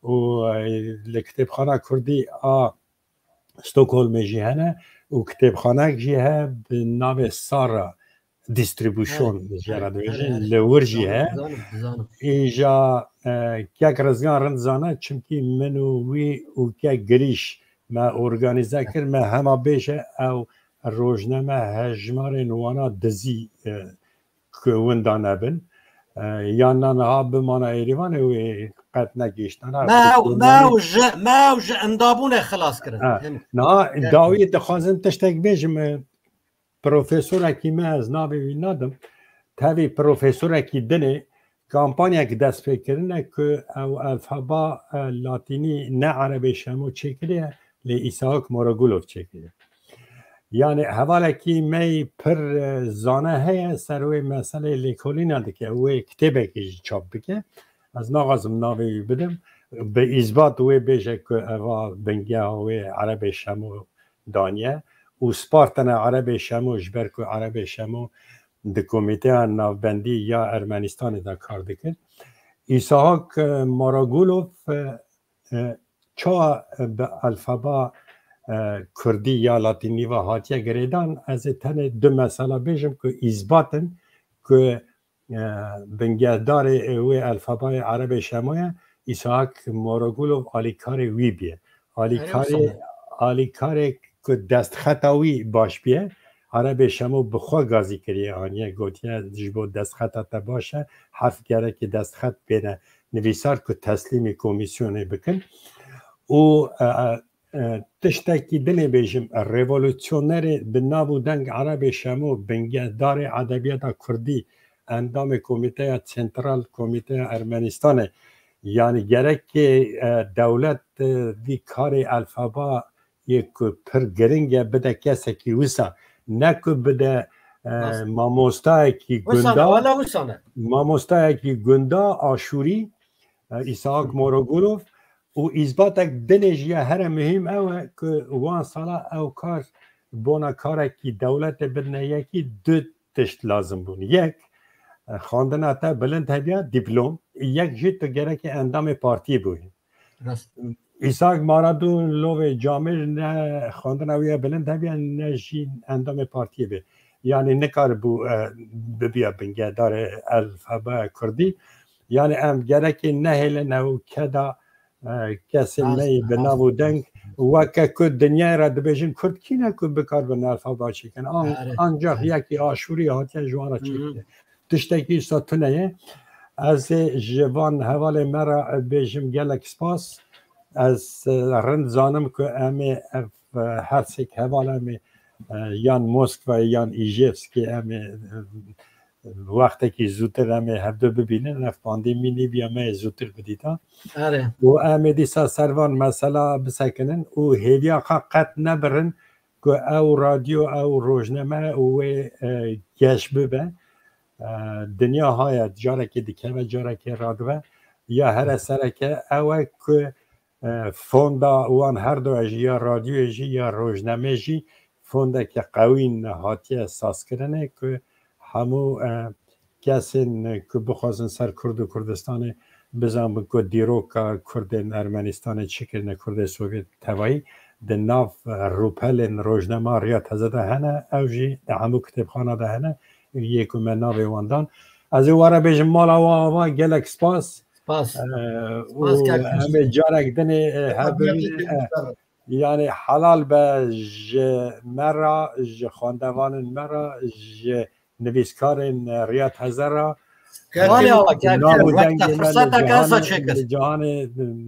Û, e, li kitêbxana Kurdî a Stockholmê jî hene û kitêbxanek jî he bi navê Sara Distribution Erê, ji erê, ra dibêjin, erê, erê. li wir jî Dizanim, he. dizanim, dizanim. Îja, e, kek Rizgan rind zane, çimkî min û wî û kek Girîş me organîze kir, me hema bêje ew rojname hejmarên wana dizî, e, ku winda nebin. E, yan na niha bimana Êrîvanê wê qet negihîştana. Me ew, me ew ji, me ew ji endabûnê xilas kirin. Ha, niha dawî dixwazim tiştek bêjim, e, profesorekî me, ez navê wî nadim, tevî profesorekî dinê kampanyek dest pê kirine ku ew alfaba, e, latînî ne erebê şemo çêkiriye, lê Îsahak Morogulov çêkiriye. Yani hevalekî me yî pir, e, zane heye ser wê meselê lêkolîna dike, wê kitêbekî jî çap dike. Ez naxwazim navê wî bidim. Bi îsbat wê bêje ku eva bingeha wê erebê şemo daniye û spartene erebê şemo, ji ber ku erebê şemo di komîteya navbendî ya Ermenistanê de kar dikir. Îsahak, e, Maragulov, e, e, çawa bi alfaba, e, kurdî ya latînî ve hatiye girêdan? Ez ê tenê du mesela bêjim ku îsbat in ku, e, bingehdarê wê alfabayê erebê şemo ye, Îsahak Morogulov alîkarê wî bîye. Alîkarê, alîkarê ku destxeta wî baş bîye, erebê şemo bi xwe gazî kiriye, aniye gotiye, ji bo destxeta te baş e, herf gerekê destxet bêne nivîsar ku teslîmî komîsyonê bikin. Û, e, e, tiştekî dinê bêjim, revolûsyonerê bi nav û deng erebê şemo, bingehdarê edebiyata kurdî, endamê Komîteya Sentral, Komîteya Ermenistanê, yani gerekê, e, dewlet, e, vî karê alfaba yê ku pir giring e bide kesekî wisa, ne ku bide, e, mamostayekî gunda, wisa ne, wala wisa ne. Mamostayekî gunda aşûrî, e, Îsahak Morogulov û îsbatek dinê jî ya here muhîm ew e ku wan sala ew kar bona karekî dewletê bidine yekî du tişt lazim bûn. Yek, e, xwendina te bilind hebiya, dîplom, yek jî tu gerekê endamê partiyê bûyî. Rast. Îsak Maradulovê camêr ne xwendina wî ya bilind hebiya, ne jî endamê partiyê be. Yani nikaribû, e, bibiya bingehdarê alfabeya kurdî. Yani em gerekê nehêlin ew keda, e, kesên me yê bi nav û deng weke ku dinyayê re dibêjin kurd kî ne ku bikaribin alfaba çêkin. An-, ancak yekî aşûrî hatiye ji wan re çêkiriye. Tiştekî wisa tune ye. Ez ê ji van hevalê me re bêjim gelek spas. Ez, e, rind zanim ku em ê ev, e, her sêk heval em ê, e, yan Moskva yan Îjevskê em ê, e, wextekî zûtir em ê hevdu bibînin. Ev pandemî nîviya me yê zûtir bidîta. Û em ê dîsa ser van mesela bisekinin û hêviya xwe qet nebirin ku ew radyo, ew rojname û wê, e, geş bibe. E, dinya haya, carekê dikeve, carekê radibe. Ya here sereke ew e ku, e, fonda wan her du jî, ya radyoyê jî, ya rojnamê jî, fondeke qewîn hatiye sazkirinê ku hemû, e, kesên ku bixwazin ser Kurd û Kurdistanê bizanbin ku dîroka Kurdên Ermenistanê çi kirine, Kurdê Sovyet tevayî di nav, e, rûpelên rojnama Riya Teze de hene, ew jî di hemû kitêbxana de hene, yê ku me navê wan dan. Ez ê we re bêjim mala we ava, gelek spas. Spas. E, û em ê carek dinê, e, hev bibînin, e, yani helal be ji me re, ji xwendevanên me re, ji nivîskarên, e, Riya Teze re. Walê awa, kek, nav û dengê me li cîhanê, li cîhanê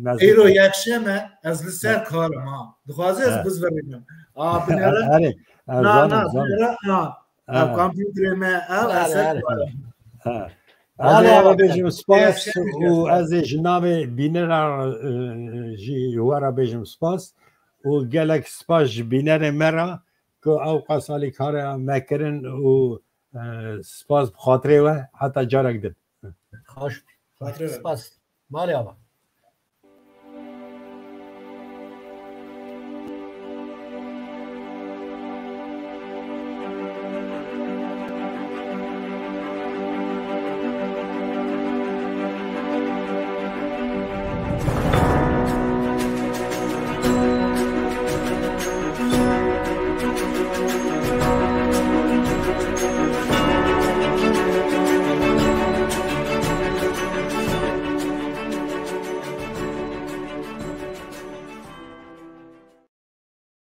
mezin. Îro yekşem e, ez li ser kar im ha. Dixwaze ez bizvirînim. A, binêre. Erê, ez zanim, zanim. Binêre, a, ev kompîuterê me, ev, ez ser kar im. Erê, erê. Ez ê bêjim spas û ez ê ji navê bînera, e, jî we re bêjim spas û gelek spas ji bînerê me re ku ew qas alîkariya me kirin û, e, spas bi xatirê we, heta carek din. Xweş. Spas. Malê ava.